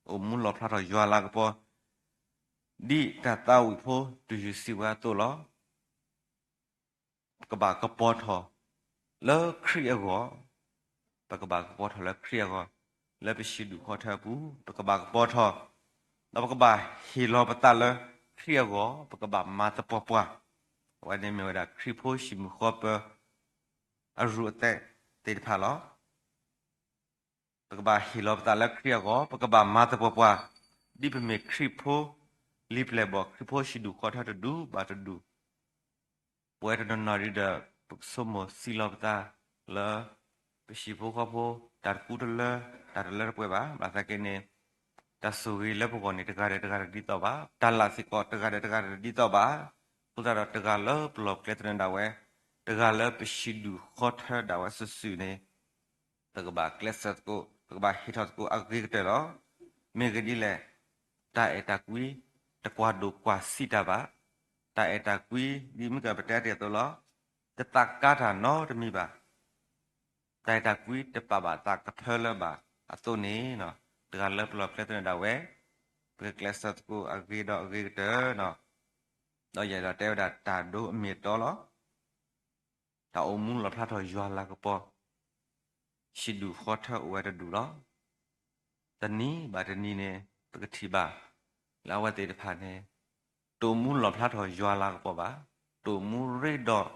အိၣ်မူလီၣ်ဖျါထီၣ်ယွၤအလၤကပီၤ, ဒ်တၢ်သးဝံၣ်ဖိတယုၢ်စံးဝဲအသိးလီၤ. ပကဘၣ်ကပီၤထီၣ်လၢခရံာ်အဂီၢ်, ပကဘၣ်ကပီၤထီၣ်လၢခရံာ်အဂီၢ်, လၢပဟံၣ်ဒူၣ်ဃီထၢအပူၤ ပကဘၣ်ကပီၤထီၣ်, ဒီးပကဘၣ်ဟ့ၣ်လီၤပသးလၢခရံာ်အဂီၢ်, ပကဘၣ်မၤသပှၢ်ပှၢ်, အဝဲန့ၣ်မ့ၢ်ဝဲဒၣ်ခရံာ်ဖိဟံၣ်မုၣ်ဃီပၢၤ အရူၢ်အသဲးသ့ၣ်တဖၣ်လီၤ. ပကဘၣ်ဟ့ၣ်လီၤပသးလၢခရံာ်အဂီၢ်, ပကဘၣ်မၤသပှၢ်ပှၢ်, ဒ်ပမ့ၢ်ခရံာ်ဖိလံာ်ပျဲၢ်ဘီၣ် ခရံာ်ဖိဟံၣ်ဒူၣ်ဃီထၢတဒူၣ်ဘၣ်တဒူၣ်, ပဝဲတနီၤနီၤဒ်ဒီး ပကဆိကမိၣ်စံးလီၤပသးလၢ ပဟံၣ်ဖိဃီဖိ တၢ်တကူတလၢ တၢ်တလၢတပှဲၤဘၣ်, ဘၣ်ဆၣ်က့န့ၣ် တၢ်ဆိၣ်ဂ့ၤလၢပဂီၢ်န့ၣ် တဂၤဒီးတဂၤတဒ်သိးဘၣ်, တၢ်လၢ်စ့ၢ်ကီး တဂၤဒီးတဂၤတဒ်သိးဘၣ်, အဃိသတးဒီးတဂၤလၢပလီၢ်ပကျဲသနၢၣ်ဒၣ်ဝဲ, တဂၤလၢပဟံၣ်ဒူၣ်ဃီထၢဒၣ်ဝဲစုာ်စုာ်န့ၣ် ပကဘၣ်ကျဲးစၢးသကိး, ပကဘၣ်ဟ့ၣ်ထီၣ်သကိးအဂ့ၤကတၢၢ်လီၤ. မ့ၢ်ဂ့ၢ်ဒ်လဲၣ်, တၢ်အဲၣ်တၢ်ကွံ တကွၢ်ဒိၣ်ကွၢ်ဆံးတၢ်ဘၣ်, တၢ်အဲၣ်တၢ်ကွံ ဒ်မုၢ်ကပတဲတ့ၢ်အသိးလီၤ, တသးကါတၢ်နီတမံၤဘၣ်. တၢ်အဲၣ်တၢ်ကွံတပာ်ဘၣ်သးကဖၢလၢၤဘၣ်အသိးန့ၣ်, တဂၤလၢပလီၢ်ပကျဲသနၢၣ်ဒၣ်ဝဲ, ပကကျဲးစၢးသကိးအဂ့ၤဒီးအဂ့ၤကတၢၢ်, ဒီးယအဲၣ်ဒိးတဲဝဲဒၣ်တၢ်ဒိအမ့ၢ်အတီလီၤ. တၢ်အိၣ်မူလီၣ်ဖျါထီၣ်ယွၤလၤကပီၤ ဟံၣ်ဒူၣ်ဃီထၢအိၣ်ဝဲတဒူၣ်လီၤ. တနံၤဘၣ်တနံၤန့ၣ် ပကထံၣ်ဘၣ်လၢအဝဲသ့ၣ်တဖၣ်န့ၣ် တအိၣ်မူလီၣ်ဖျါထီၣ်ယွၤလၤကပီၤဘၣ်, တအိၣ်မူရ့ဒီး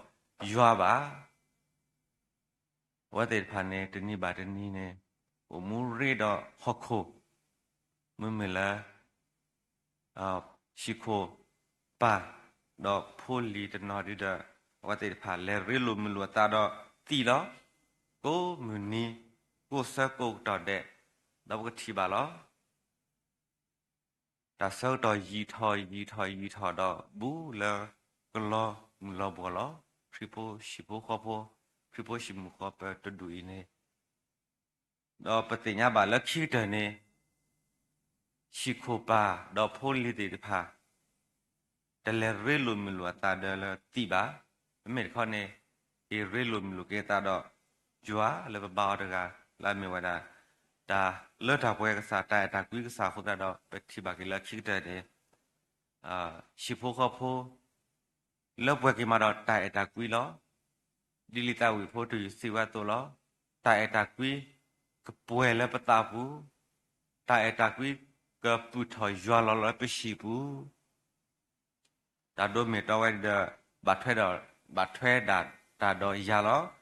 ယွၤဘၣ်. အဝဲသ့ၣ်တဖၣ်န့ၣ် တနံၤဘၣ်တနံၤန့ၣ် အိၣ်မူရ့ဒီးဟီၣ်ခိၣ်, မ့မ့ၢ်လၢ ဟံၣ်ခိၣ်ပၢ် ဒီးဖိလံၤတနီၤဒ်ဒီး အဝဲသ့ၣ်တဖၣ်လဲၤရ့လိာ်မုာ်လိာ်အသးဒီးသံလီၤ. ကိးမုၢ်နံၤ ကိးဆၢကိးကတီၢ်ဒဲး ဒီးပကထံၣ်ဘၣ်လီၤ. တၢ်ဆၢကတီၢ်ယံာ်ထီၣ်ယံာ်ထီၣ်ယံာ်ထီၣ်ဒီး ဘူးလၢကလီမုၢ်လီဘှီးလီၤ. ခရံာ်ဖိဟံၣ်ဖိဃီဖိ, ခရံာ်ဖိဟံၣ်မုၣ်ဃီပၢၤတဒူၣ်အံၤန့ၣ် ဒီးပသ့ၣ်ညါဘၣ်လၢခံကတၢၢ်န့ၣ် ဟံၣ်ခိၣ်ပၢ်ဒီးဖိလံၤသ့ၣ်တဖၣ် တလဲၤရ့လိာ်မုာ်လိာ်အသးဒီးလၢသံဘၣ်. မ့မ့ၢ်တခီန့ၣ် က့ၤရ့လိာ်မုာ်လိာ်က့ၤအသးဒီး ယွၤလၢပဘါအီၤတဂၤ လၢအမ့ၢ်ဝဲဒၣ် တၢ်လၢတၢ်ပှဲၤကစၢ် တၢ်အဲၣ်တၢ်ကွံကစၢ်အဃိသတးဒီး ပထံၣ်ဘၣ်က့ၤလၢခံကတၢၢ်န့ၣ် ဟံၣ်ဖိဃီဖိ လၢပှဲၤက့ၤမးဒီးတၢ်အဲၣ်တၢ်ကွံလီၤ. ဒ်လံာ်သးဝံၣ်ဖိတယုၢ်စံးဝဲအသိးလီၤ. တၢ်အဲၣ်တၢ်ကွံ ကပှဲၤလၢပသးပူၤ, တၢ်အဲၣ်တၢ်ကွံကပုၢ်ထီၣ်ယွၤလီၤလၢပဟံၣ်ပူၤ, တၢ်ဒိမ့ၢ်တီဝဲဒီး ဘၣ်ထွဲဒီး ဘၣ်ထွဲဒၣ်တၢ်ဒီးယၤလီၤ.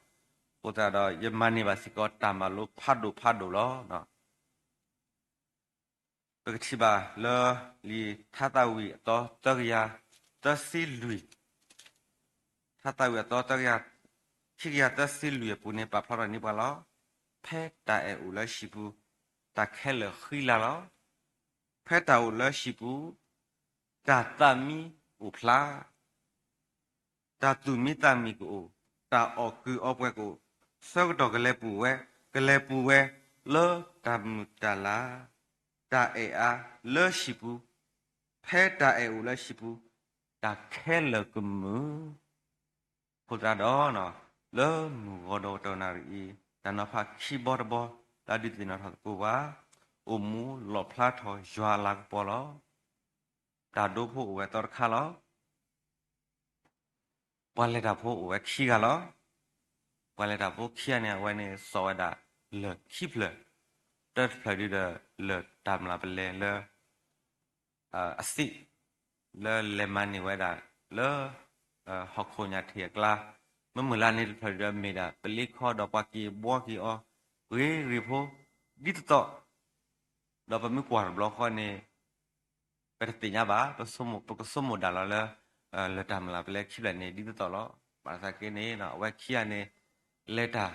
အဃိသတးဒီး ယမၤန့ၢ်ဘၣ်စ့ၢ်ကီးတၢ်မၤလိဖးဒိၣ်ဖးဒိၣ်လီၤ. ပကထံၣ်ဘၣ်လၢ လံာ်ထါသးဝံၣ်အသီသၢကယၤသၢဆံလွံၢ်, ထါသးဝံၣ်အသီသၢကယၤ, ခံကယၤသၢဆံလွံၢ်အပူၤန့ၣ် ပာ်ဖျါထီၣ်န့ၢ်ပှၤလီၤ. ဖဲတၢ်အဲၣ်အိၣ်လၢဟံၣ်ပူၤ, တၢ်ခဲလၢာ်ဃံလၤလီၤ. ဖဲတၢ်အိၣ်လၢဟံၣ်ပူၤ, တၢ်သးမံအိၣ်ဖျါ, တၢ်သူၣ်မံသးမံကအိၣ်, တၢ်အီၣ်ကုၢ်အီပှဲၤကအိၣ်, ဆၢကတီၢ်ကလဲၤပူၤဝဲ, ကလဲၤပူၤဝဲလၢတၢ်မုာ်တၢ်လၤ, တၢ်အဲၣ်အါလၢဟံၣ်ပူၤ, ဖဲတၢ်အဲၣ်အိၣ်လၢဟံၣ်ပူၤ, တၢ်ခဲလၢာ်ကမုာ် အဃိသတးဒီး, လၢမုၢ်ဂီၤဒီးကတီၢ်နၣ်ရံၣ်အံၤ, တၢ်နီၤဖးခံဘီတဘီ လၢဒုးသ့ၣ်နီၣ်ထီၣ်သကိးပှၤ, အိၣ်မူလီၣ်ဖျါထီၣ်ယွၤအလၤကပီၤလီၤ. တၢ်ဒိဖိအိၣ်ဝဲသီတခါလီၤ. ပှၤလဲၤတၢ်ဖိအိၣ်ဝဲခံဂၤလီၤ. ပှၤလဲၤတၢ်ဖိခံဂၤန့ၣ် အဝဲန့ၣ်စိာ်ဝဲဒၣ်လၢၢ်ခံဖျၢၣ်, တၢတဖျၢၣ်ဒုဒီးလၢၢ်တၢ်မျၢ်ပလဲလၢ အစံး လၢလဲၤမၤန့ၢ်ဝဲဒၣ်လၢ ဟီၣ်ခိၣ်ညၣ်ထံးအကျါ, မ့မ့ၢ်လၢန့ၣ်တဖျၢၣ်ဒုဒီးမ့ၢ်ဒၣ်ပလံၤခီဒီးပှၤက့ၤဘှီက့ၤအီၤ ဂ့ၤဂ့ၤဖိ ဒ်သိးသိး, ဒီးပမ့ၢ်ကွၢ်တဘျီဃီန့ၣ် ပတသ့ၣ်ညါဘၣ်, ပကဆိကမိၣ်ဒၣ်လီၤလၢ လၢၢ်တၢ်မျၢ်ပလဲခံဖျၢၣ်န့ၣ် ဒ်သိးသိးလီၤ. ဘၣ်ဆၣ်က့န့ၣ် အဝဲခံဂၤန့ၣ် လဲၤတၢ်,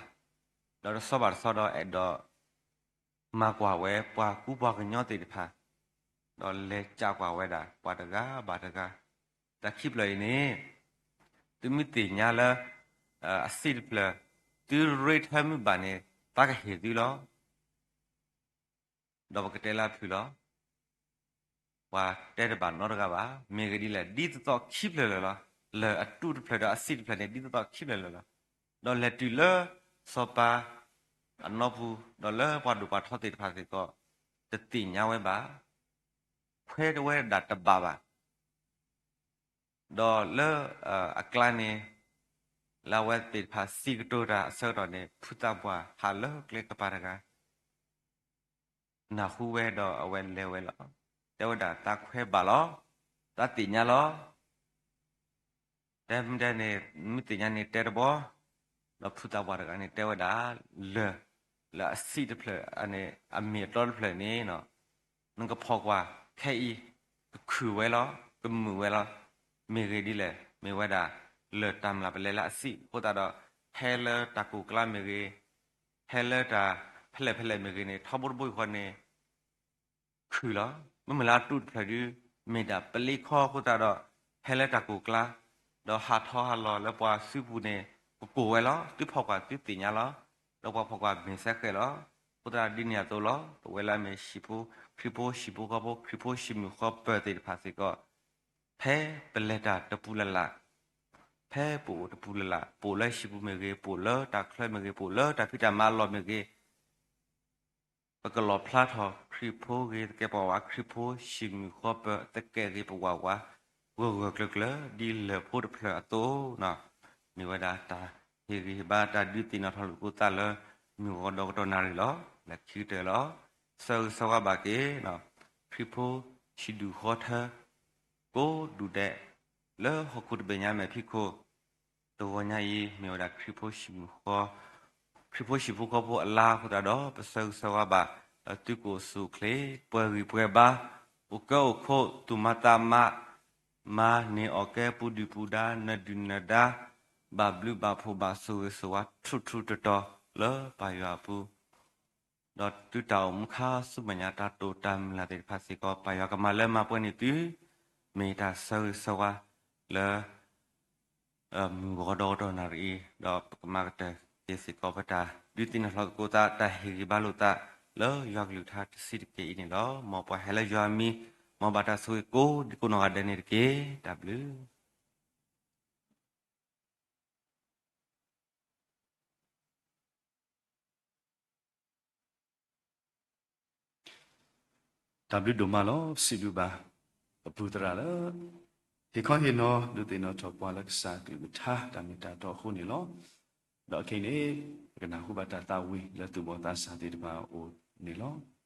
ဒီးတဆီဘၣ်တဆီဒီးအဲၣ်ဒိး မၤကွၢ်ဝဲပှၤကူပှၤကညီသ့ၣ်တဖၣ်, ဒီးလဲၤကးကွၢ်ဝဲဒၣ်ပှၤတဂၤဘၣ်တဂၤ, တၢ်ခံဖျၢၣ်အံၤန့ၣ် သုမ့ၢ်သ့ၣ်ညါလၢ အစံးတဖျၢၣ် သုရ့ထၢမုၢ်ဘၣ်န့ၣ် သးကဟ့ၣ်သုလီၤ. ဒီးပကတဲလၢအဖုၣ်လီၤ. ပှၤတဲတဘၣ်နီတဂၤဘၣ်. မ့ၢ်ဂ့ၢ်ဒ်လဲၣ်, ဒ်သိးသိးခံဖျၢၣ်လၢာ်လီၤ. လၢၢ်အတူၢ်တဖျၢၣ်ဒီးအစံးတဖျၢၣ်န့ၣ် ဒ်သိးသိးခံဖျၢၣ်လၢာ်လီၤ. ဒီးလဲၤတုၤလၢစီၤပၤအနီၢ်ပူၤ, ဒီးလၢပှၤဒိၣ်ပှၤထီသ့ၣ်တဖၣ်စ့ၢ်ကီး တသ့ၣ်ညါဝဲဘၣ်, ခွဲးတဝဲဒၣ်တဘၣ်ဘၣ်. ဒီးလၢ အကျါန့ၣ် လၢအဝဲသ့ၣ်တဖၣ်စံးကတိၤတၢ်အဆၢကတီၢ်န့ၣ် ဖုသးပှၢ်ဟးလၢကျဲကပၤတဂၤ နၢ်ဟူဝဲဒီးအဝဲလဲၤဝဲလီၤ. တဲဝဲဒၣ်သးခွဲးဘၣ်လီၤ. သးသ့ၣ်ညါလီၤ. တဲမ့ၢ်တဲန့ၣ် မ့ၢ်သ့ၣ်ညါန့ၣ်တဲတဘီ, ဒီးဖုသးပှၢ်တဂၤန့ၣ် တဲဝဲဒၣ် လၢၢ် လၢအစံးတဖျၢၣ်န့ၣ် အမ့ၢ်အတီတဖျၢၣ်န့ၣ် နကဖီၣ်ကွၢ်ခဲအံၤ ကခုၣ်ဝဲလီၤ, ကမုာ်ဝဲလီၤ. မ့ၢ်ဂ့ၢ်ဒ်လဲၣ်, မ့ၢ်ဝဲဒၣ် လၢၢ်တၢ်မျၢ်ပလဲလၢအစံးအဃိသတးဒီး ဟဲလၢတၢ်ကိၢ်ကျါမ့ၢ်ဂ့ၤ, ဟဲလၢတၢ်ဖဲလဲၣ်ဖဲလဲၣ်မ့ၢ်ဂ့ၤန့ၣ် ထီဘိတဘိယူၢ်ဃီန့ၣ် ခုၣ်လီၤ. မ့မ့ၢ်လၢအတူၢ်တဖျၢၣ်ဒု မ့ၢ်ဒၣ်ပလံၤခီအဃိသတးဒီး ဟဲလၢတၢ်ကိၢ်ကျါ, ဒီးဟးထီၣ်ဟးလီၤလၢပှၤစုပူၤန့ၣ် ကကိၢ်ဝဲလီၤ. သုဖီၣ်ကွၢ်သုသ့ၣ်ညါလီၤ. ဒီးပှၤဖီၣ်ကွၢ်မ့ၢ်စဲဃဲးလီၤ. အဃိသတးဒ်န့ၣ်အသိးလီၤ. ပဝဲလၢအမ့ၢ်ဟံၣ်ဖိ, ခရံာ်ဖိဟံၣ်ဖိဃီဖိ, ခရံာ်ဖိဟံၣ်မုၢ်ဃီပၢၢ်သ့ၣ်တဖၣ်စ့ၢ်ကီး ဖဲပလဲၤတၢ်တပူၤလၢ်လၢ်, ဖဲပအိၣ်တပူၤလၢ်လၢ်, ပအိၣ်လၢဟံၣ်ပူၤမ့ၢ်ဂ့ၤ, ပအိၣ်လၢတၢ်ချၢမ့ၢ်ဂ့ၤ, ပအိၣ်လၢတၢ်ဖံးတၢ်မၤအလီၢ်မ့ၢ်ဂ့ၤ, ပကလီၣ်ဖျါထီၣ်ခရံာ်ဖိဂ့ၤသကဲးပဝး ခရံာ်ဖိဟံၣ်မုၢ်ဃီပၢၢ်သကဲးဂ့ၤပဝးဝး ဂၢၢ်ဂၢၢ်ကျၢၤကျၢၤ ဒ်လၢၢ်ဖိတဖျၢၣ်အသိး, မ့ၢ်ဝဲဒၣ်တၢ်ဟ့ၣ်ဂံၢ်ဟ့ၣ်ဘါ တၢ်ဒုးသ့ၣ်နီၣ်ထီၣ်လိာ်သးလၢ မုၢ်ဂီၤဒီးကတီၢ်နၣ်ရံၣ်လီၤ. လၢခံကတၢၢ်လီၤ. ဆၢဂ့ၤဆၢဝါဘၣ်က့ၤ ခရံာ်ဖိဟံၣ်ဒူၣ်ဃီထၢ ကိးဒူၣ်ဒဲး လၢဟီၣ်ခိၣ်တဘ့ၣ်ညါမဲာ်ဖံးခိၣ်, တဂီၤညါအံၤ မ့ၢ်ဝဲဒၣ်ခရံာ်ဖိဟံၣ်မုၢ်ဃီ, ခရံာ်ဖိဟံၣ်ဖိဃီဖိအလါအဃိသတးဒီး ပဆၢဂ့ၤဆၢဝါဘၣ် ဒီးသုကအိၣ်ဆူၣ်အိၣ်ချ့ ပှဲၤဂံၢ်ပှဲၤဘါ, အိၣ်ကၢအိၣ်ခိး သူၣ်မၤသးမး, မၤန့ၢ်အီၣ်ကဲပူၤဒုၣ်ပူၤဒါ နၢၤဒုၣ်နၢၤဒါ, ဘၣ်ဘျုးဘၣ်ဖှိၣ်ဘၣ်ဆိၣ်ဂ့ၤဆိၣ်ဝါ ထူထူတီတီလၢပၢ်ယွၤအပူၤ ဒီးသုတၢ်အိၣ်မူခါဆူမဲာ်ညါ တၢ်တိာ်တၢ်မုၢ်လၢ်သ့ၣ်တဖၣ်စ့ၢ်ကီး ပၢ်ယွၤကမၤလၢမၤပှဲၤန့ၢ်သု, မ့ၢ်တၢ်ဆၢဂ့ၤဆၢဝါလၢ မုၢ်ဂီၤဒီးကတီၢ်နၣ်ရံၣ်အံၤ, ဒီးပကမၤကတၢၢ်က့ၤစ့ၢ်ကီးပတၢ်ဒုးသ့ၣ်နီၣ်ထီၣ်သကိးသး တၢ်ဟ့ၣ်ဂံၢ်ဘါလိာ်သး လၢယွၤကလုၢ်ကထါတဆံးတက့ၢ်အံၤန့ၣ်လီၤ. မ်ပှၤဟဲလၢယွၤအမံၤ, မ်ဘၣ်တၢ်ဆိၣ်ဂ့ၤကိးဒံကိးနီၢ်ဂၤဒဲးန့ၣ်တက့ၢ်. တၢ်ဘျုး တၢ်ဘျုးဒိၣ်မးလီၤ. စံးဘျုးဘၣ် ပပုၢ်သရၣ်လၢ ဟ့ၣ်ခီဟ့ၣ်နီၤ ဒုးသ့ၣ်နီၣ်ထီၣ်ပှၤလၢကစၢ်ကလုၢ်ကထါ တၢ်မ့ၢ်တၢ်တီအဃိန့ၣ်လီၤ. ဒီးခဲအံၤန့ၣ် ပကနၢ်ဟူဘၣ်တၢ်သးဝံၣ်လၢသူၣ်ဘီၣ်သးစၢ်သ့ၣ်တဖၣ်အအိၣ်န့ၣ်လီၤ.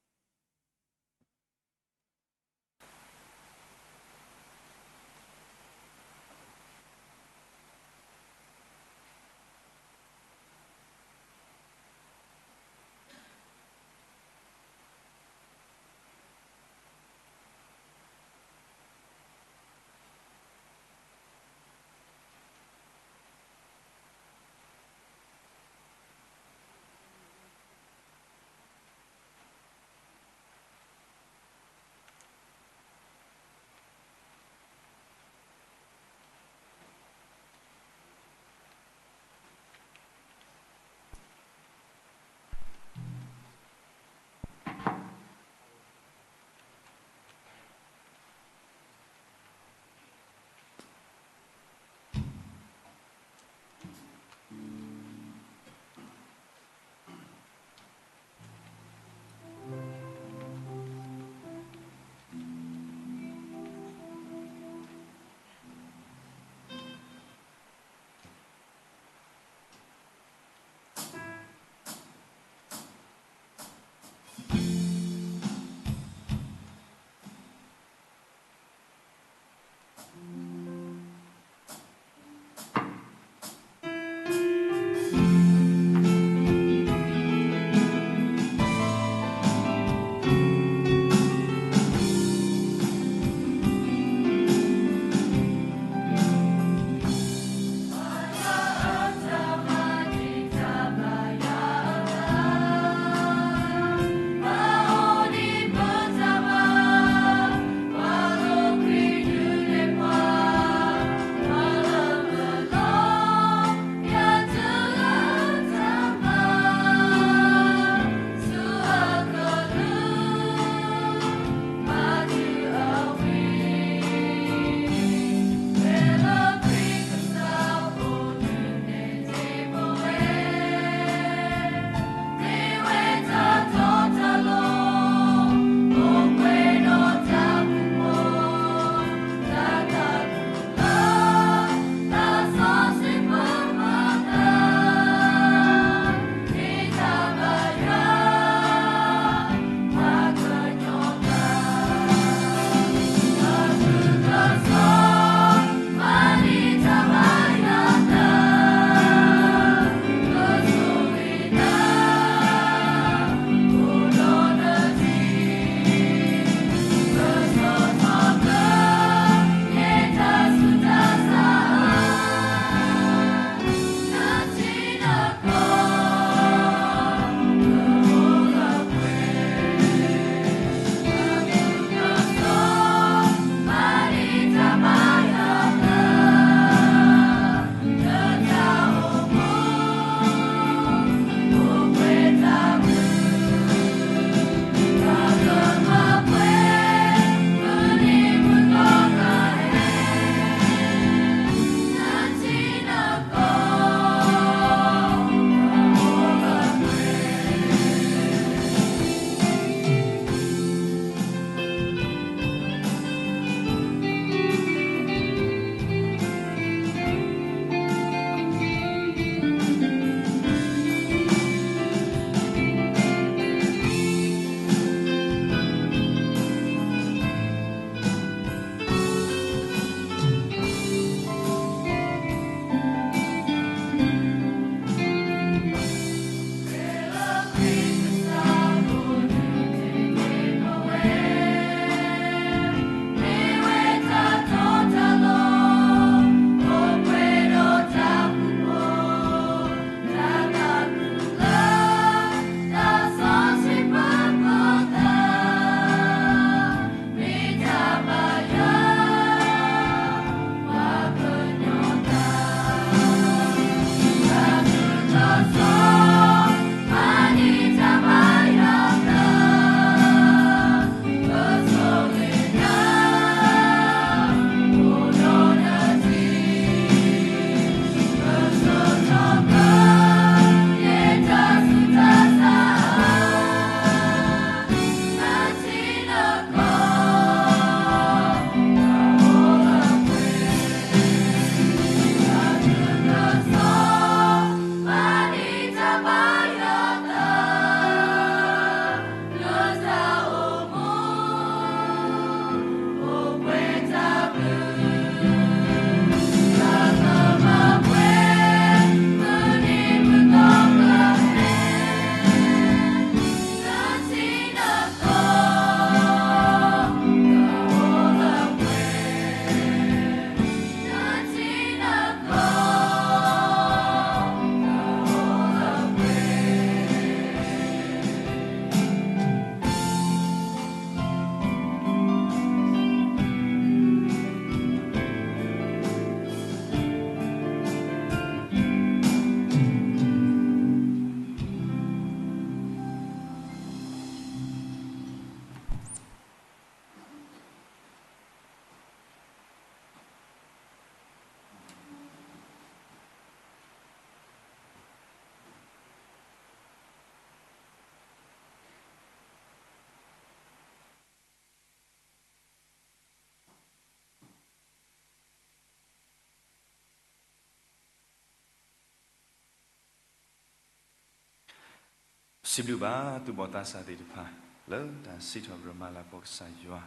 စံးဘျုးဘၣ်သူၣ်ဘီၣ်သးစၢ်သ့ၣ်တဖၣ် လၢတၢ်စံးထီၣ်ပတြၢၤမၤလၤကပီၤကစၢ်ယွၤ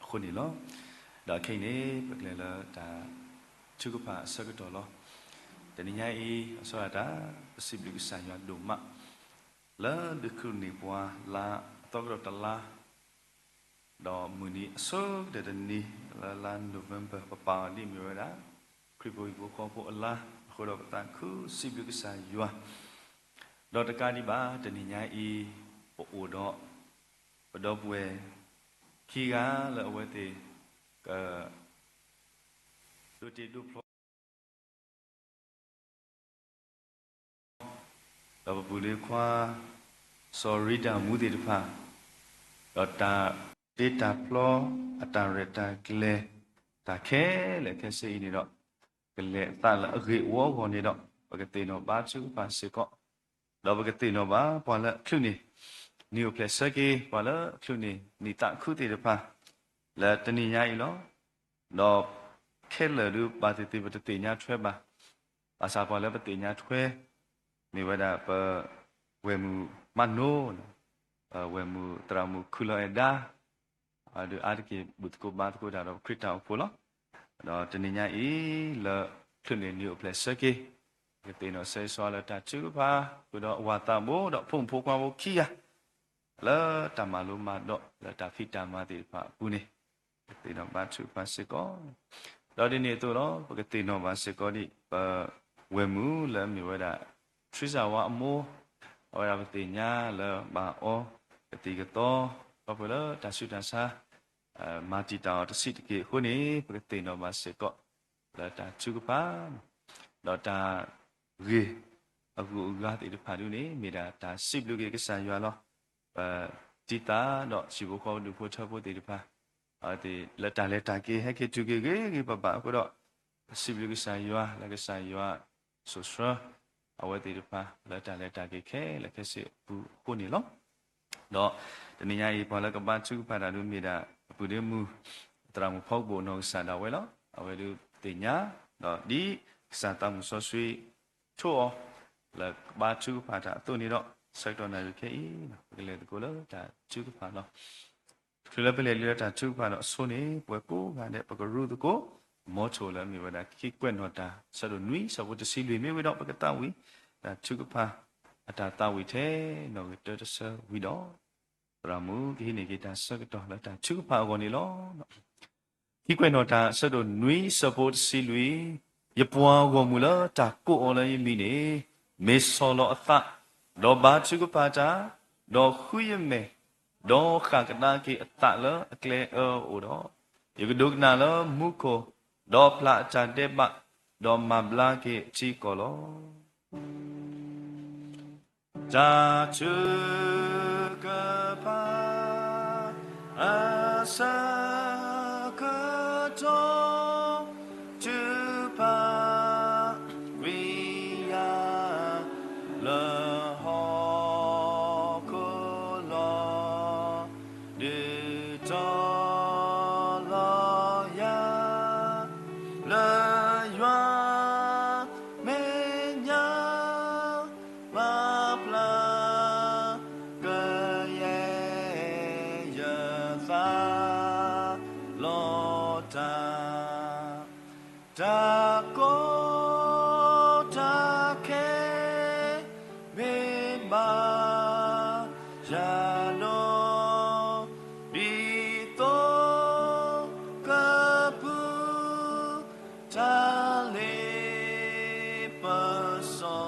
အဃိန့ၣ်လီၤ. ဒီးခဲအံၤန့ၣ် ပကလဲၤလၢတၢ်ထုကဖၣ်အဆၢကတီၢ်လီၤ. တနံၤညါအံၤ အဆိတၢ် ပစံးဘျုးကစၢ်ယွၤဒိၣ်မး လၢဒုးကနၣ်ပှၤလါအသီကတီၢ်တလါ ဒီးမုၢ်နံၤအဆိကတၢၢ်တနံၤ လၢလါ November ပပာ်အီၤဒ်မ့ၢ်ဝဲဒၣ် ခရံာ်ဖိဟံၣ်ဖိဃီဖိအလါအဃိဒီး ပသးခုစံးဘျုးကစၢ်ယွၤ, ဒီးတကးဒံးဘၣ် တနံၤညါအံၤ ပအိၣ်ဒီး ပဒီပုၢ်ဝဲၢ်ခံဂၤလၢအဝဲသ့ၣ် က ဒိးတ့ဒိးဖျီ ဒီးပပုၢ်လၢခွါ စီၤရံဒၣ်မူသ့ၣ်တဖၣ်, ဒီးတၢ်တ့တၢ်ဖျီ အတၢ်ရဲၣ်တၢ်ကျဲၤ တၢ်ခဲလၢာ်ခဲဆ့အံၤန့ၣ်ဒီး ကလဲၤအသးလၢအဂ့ၢ်အဝီအဂီၢ်န့ၣ်ဒီး ပကသ့ၣ်နီၣ်ဘါထုကဖၣ်စ့ၢ်ကီး, ဒီးပကသ့ၣ်နီၣ်ဘၣ်ပှၤလၢအချုးန့ၢ် နံၣ်အိၣ်ဖျဲၣ်ဆၢက့ၤ ပှၤလၢအချုးန့ၢ် နံၣ်သးခုသ့ၣ်တဖၣ် လၢတနံၤညါအံၤလီၤ. ဒီးခဲလၢာ်ဒုး ဘၣ်သ့ၣ်သ့ၣ်ပတသ့ၣ်ညါထွဲဘၣ်. ဘၣ်ဆၣ်ပှၤလၢပသ့ၣ်ညါထွဲ မ့ၢ်ဝဲဒၣ်ပဝဲၢ်မုၣ်မးနိ, ပဝဲၢ်မုၣ်သရၣ်မုၣ်ခုလီၤအဲၣ်ဒါ, အဒုးအါတက့ၢ်ဘူၣ်သကိးဘါသကိးတၢ်ဒီးခရံာ်တၢ်အိၣ်ဖှိၣ်လီၤ. ဒီးတနံၤညါအံၤလၢ ချုးန့ၢ်နံၣ်အိၣ်ဖျဲၣ်ဆၢက့ၤ, ကသ့ၣ်နီၣ်ဆၢဂ့ၤဆၢဝါလၢတၢ်ထုကဖၣ် ဃုာ်ဒီးအဝၤသးဘိဒီးဖိမုၣ်ဖိခွါဖိခံဂၤ လၢတၢ်မၤလိမၤဒိး လၢတၢ်ဖံးတၢ်မၤသ့ၣ်တဖၣ်အပူၤန့ၣ် ကသ့ၣ်နီၣ်ဘါထုကဖၣ်စ့ၢ်ကီး, ဒီးဒ်န့ၣ်အသိးဒီး ပကသ့ၣ်နီၣ်ဘၣ်စ့ၢ်ကီးဒ် ပဝဲၢ်မုၣ်လၢအမ့ၢ်ဝဲဒၣ် ထရံစၢ်ဝါအမိၢ်, အဝဲဒၣ်ပသ့ၣ်ညါလၢဘၣ်အီကသံၣ်ကသီ ခီဖျိလၢတၢ်ဆူးတၢ်ဆါ မၤတံာ်တာ်အီၤတဆံးတက့ၢ်အဃိန့ၣ် ပကသ့ၣ်နီၣ်ဘၣ်စ့ၢ်ကီး လၢတၢ်ထုကဖၣ် ဒီးတၢ်ဂ့ၢ်အဂုၤအဂၤသ့ၣ်တဖၣ်ဒ်န့ၣ် မ့ၢ်ဒၣ်တၢ်စံးဘျုးက့ၤကစၢ်ယွၤလီၤ. ပတံၤသကိးဒီးဟံၣ်ဖိဃီဖိဒူၣ်ဖိထၢဖိသ့ၣ်တဖၣ် အဝဲသ့ၣ်လၢတၢ်လဲၤတၢ်က့ၤ ဟဲက့ၤတုၤက့ၤဂ့ၤဂ့ၤဘၣ်ဘၣ်အဃိဒီး ပစံးဘျုးကစၢ်ယွၤလၢကစၢ်ယွၤစိာ်ဆှၢ အဝဲသ့ၣ်တဖၣ်လၢတၢ်လဲၤတၢ်က့ၤခဲလၢာ်ခဲဆ့အပူၤအဃိန့ၣ်လီၤ. ဒီးတနံၤညါအံၤ ပှၤလၢကဘါထုကဖၣ်တၢ်ဒုးမ့ၢ်ဒၣ် အပုၢ်ဒ့မုၣ် သရၣ်မုၣ်ဖီကပိာ်နီၢ်ကစၢ်ဒၣ်ဝဲလီၤ. အဝဲဒုးသ့ၣ်ညါ ဒီးဒ်ကစၢ်သးမုၣ်စီဆှံထိၣ်အီၤ လၢကဘါထုကဖၣ်တၢ်အသိးန့ၣ်ဒီး ဆၢကတီၢ်နၣ်ရံၣ်ခဲအံၤ ပကလဲၤသကိးလၢတၢ်ထုကဖၣ်လီၤ. တချုးလၢပလဲၤလံလၢတၢ်ထုကဖၣ်ဒီးအဆိန့ၣ် ပဝဲကိးဂၤဒဲး ပကရူၢ်သကိး မ်ထိၣ်လၢအမ့ၢ်ဝဲဒၣ်ခံကွဲးနီၣ်တၢ် ဆၢဒိၣ်နွံ ဆၢဖိတဆံလွံၢ် မ့ၢ်ဝံၤဒီး ပကသးဝံၣ် တၢ်ထုကဖၣ် အတၢ်သးဝံၣ်ထဲ နီၣ်ဂံၢ်တၢတဆၢဝံၤဒီး သရၣ်မုၣ်ကဟံးန့ၢ်က့ၤတၢ်ဆၢကတီၢ်လၢတၢ်ထုကဖၣ်အဂီၢ်န့ၣ်လီၤ. ခံကွဲးနီၣ်တၢ် ဆၢဒိၣ်နွံ ဆၢဖိတဆံလွံၢ်, ယပှၤဂီၢ်မုၢ်လၢတၢ်ကိးအီၤလၢယမံၤန့ၣ် မ့ၢ်ဆီၣ်လီၤအသး, ဒီးဘါထုကဖၣ်တၢ်, ဒီးဃုယမဲာ်, ဒီးဃၣ်ကဒါက့ၤအသးလၢအကျဲအၢအအိၣ်ဒီး, ယကဒိကနၣ်လၢမူခိၣ်, ဒီးဖျါအတၢ်ဒဲးဘး, ဒီးမၤဘျါက့ၤအထံအကီၢ်လီၤ. တၢ်ထုကဖၣ် အဆၢကတီၢ် ထုကဖၣ် ဝံယၤ လၢဟီၣ်ခိၣ်လီၤ. ဒုးတီၤလီၤယၤ လၢယွၤမဲာ်ညါ ပာ်ဖျါ ကယဲၢ်ယသး လီၤတၢ် တၢ်ကီတၢ်ခဲ မ့ၢ်ဘၣ်ယၤဒီး ဒ်သိးကပူၤ တၢ်လ့ပစီ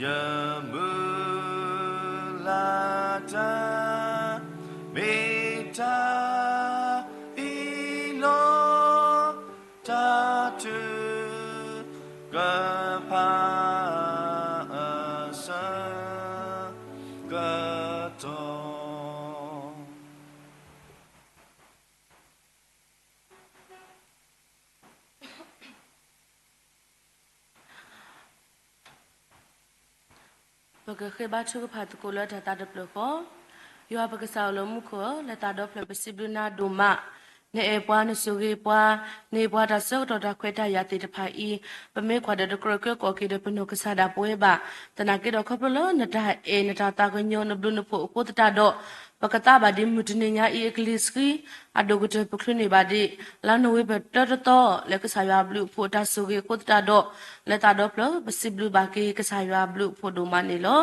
ယမုၢ်လၢ်တၢ် မ့ၢ်တၢ်အံၤလီၤ. တၢ်ထုကဖၣ် အဆၢကတီၢ် ပကဃ့ဘါထုကဖၣ်သကိးလၢတၢ်သးတဖျၢၣ်ဃီ, ယွၤပကစၢ်အိၣ်လၢမူခိၣ်ဧၢ, လၢသးဒီဖျၢၣ်ပစံးဘျုးနၤဒိၣ်မး, နအဲၣ်ပှၤ နဆိၣ်ဂ့ၤပှၤ, နဟ့ၣ်ပှၤတၢ်ဆၢကတီၢ်တၢ်ခွဲးတၢ်ယာ်သ့ၣ်တဖၣ်အံၤ, ပမ့ၢ်ကွၢ်ဒီးတကြၢးကြၢးကီၢ်က့ၤဒီးပနီၢ်ကစၢ်ဒၣ်ပဝဲဘၣ်. သနာ်က့ဒီးခီဖျိလၢနတၢ်အဲၣ်နတၢ်သးကညီၤနဘျုးနဖှိၣ်အဃိသတးဒီး, ပကသးဘၣ်ဒ်မုၢ်တနံၤညါအံၤအကလံၤဆှံ, အဒိၣ်ကတၢၢ်ပချုးန့ၢ်ဘၣ်ဒံး လါနိၣ်ဝ့ဘၢၣ်တၢတသီ လၢကစၢ်ယွၤဘျုးအဖှိၣ်အတၢ်ဆိၣ်ဂ့ၤအဃိသတးဒီး, လၢသးဒီဖျၢၣ် ပစံးဘျုးဘၣ်က့ၤကစၢ်ယွၤဘျုးအဖှိၣ်ဒိၣ်မးန့ၣ်လီၤ.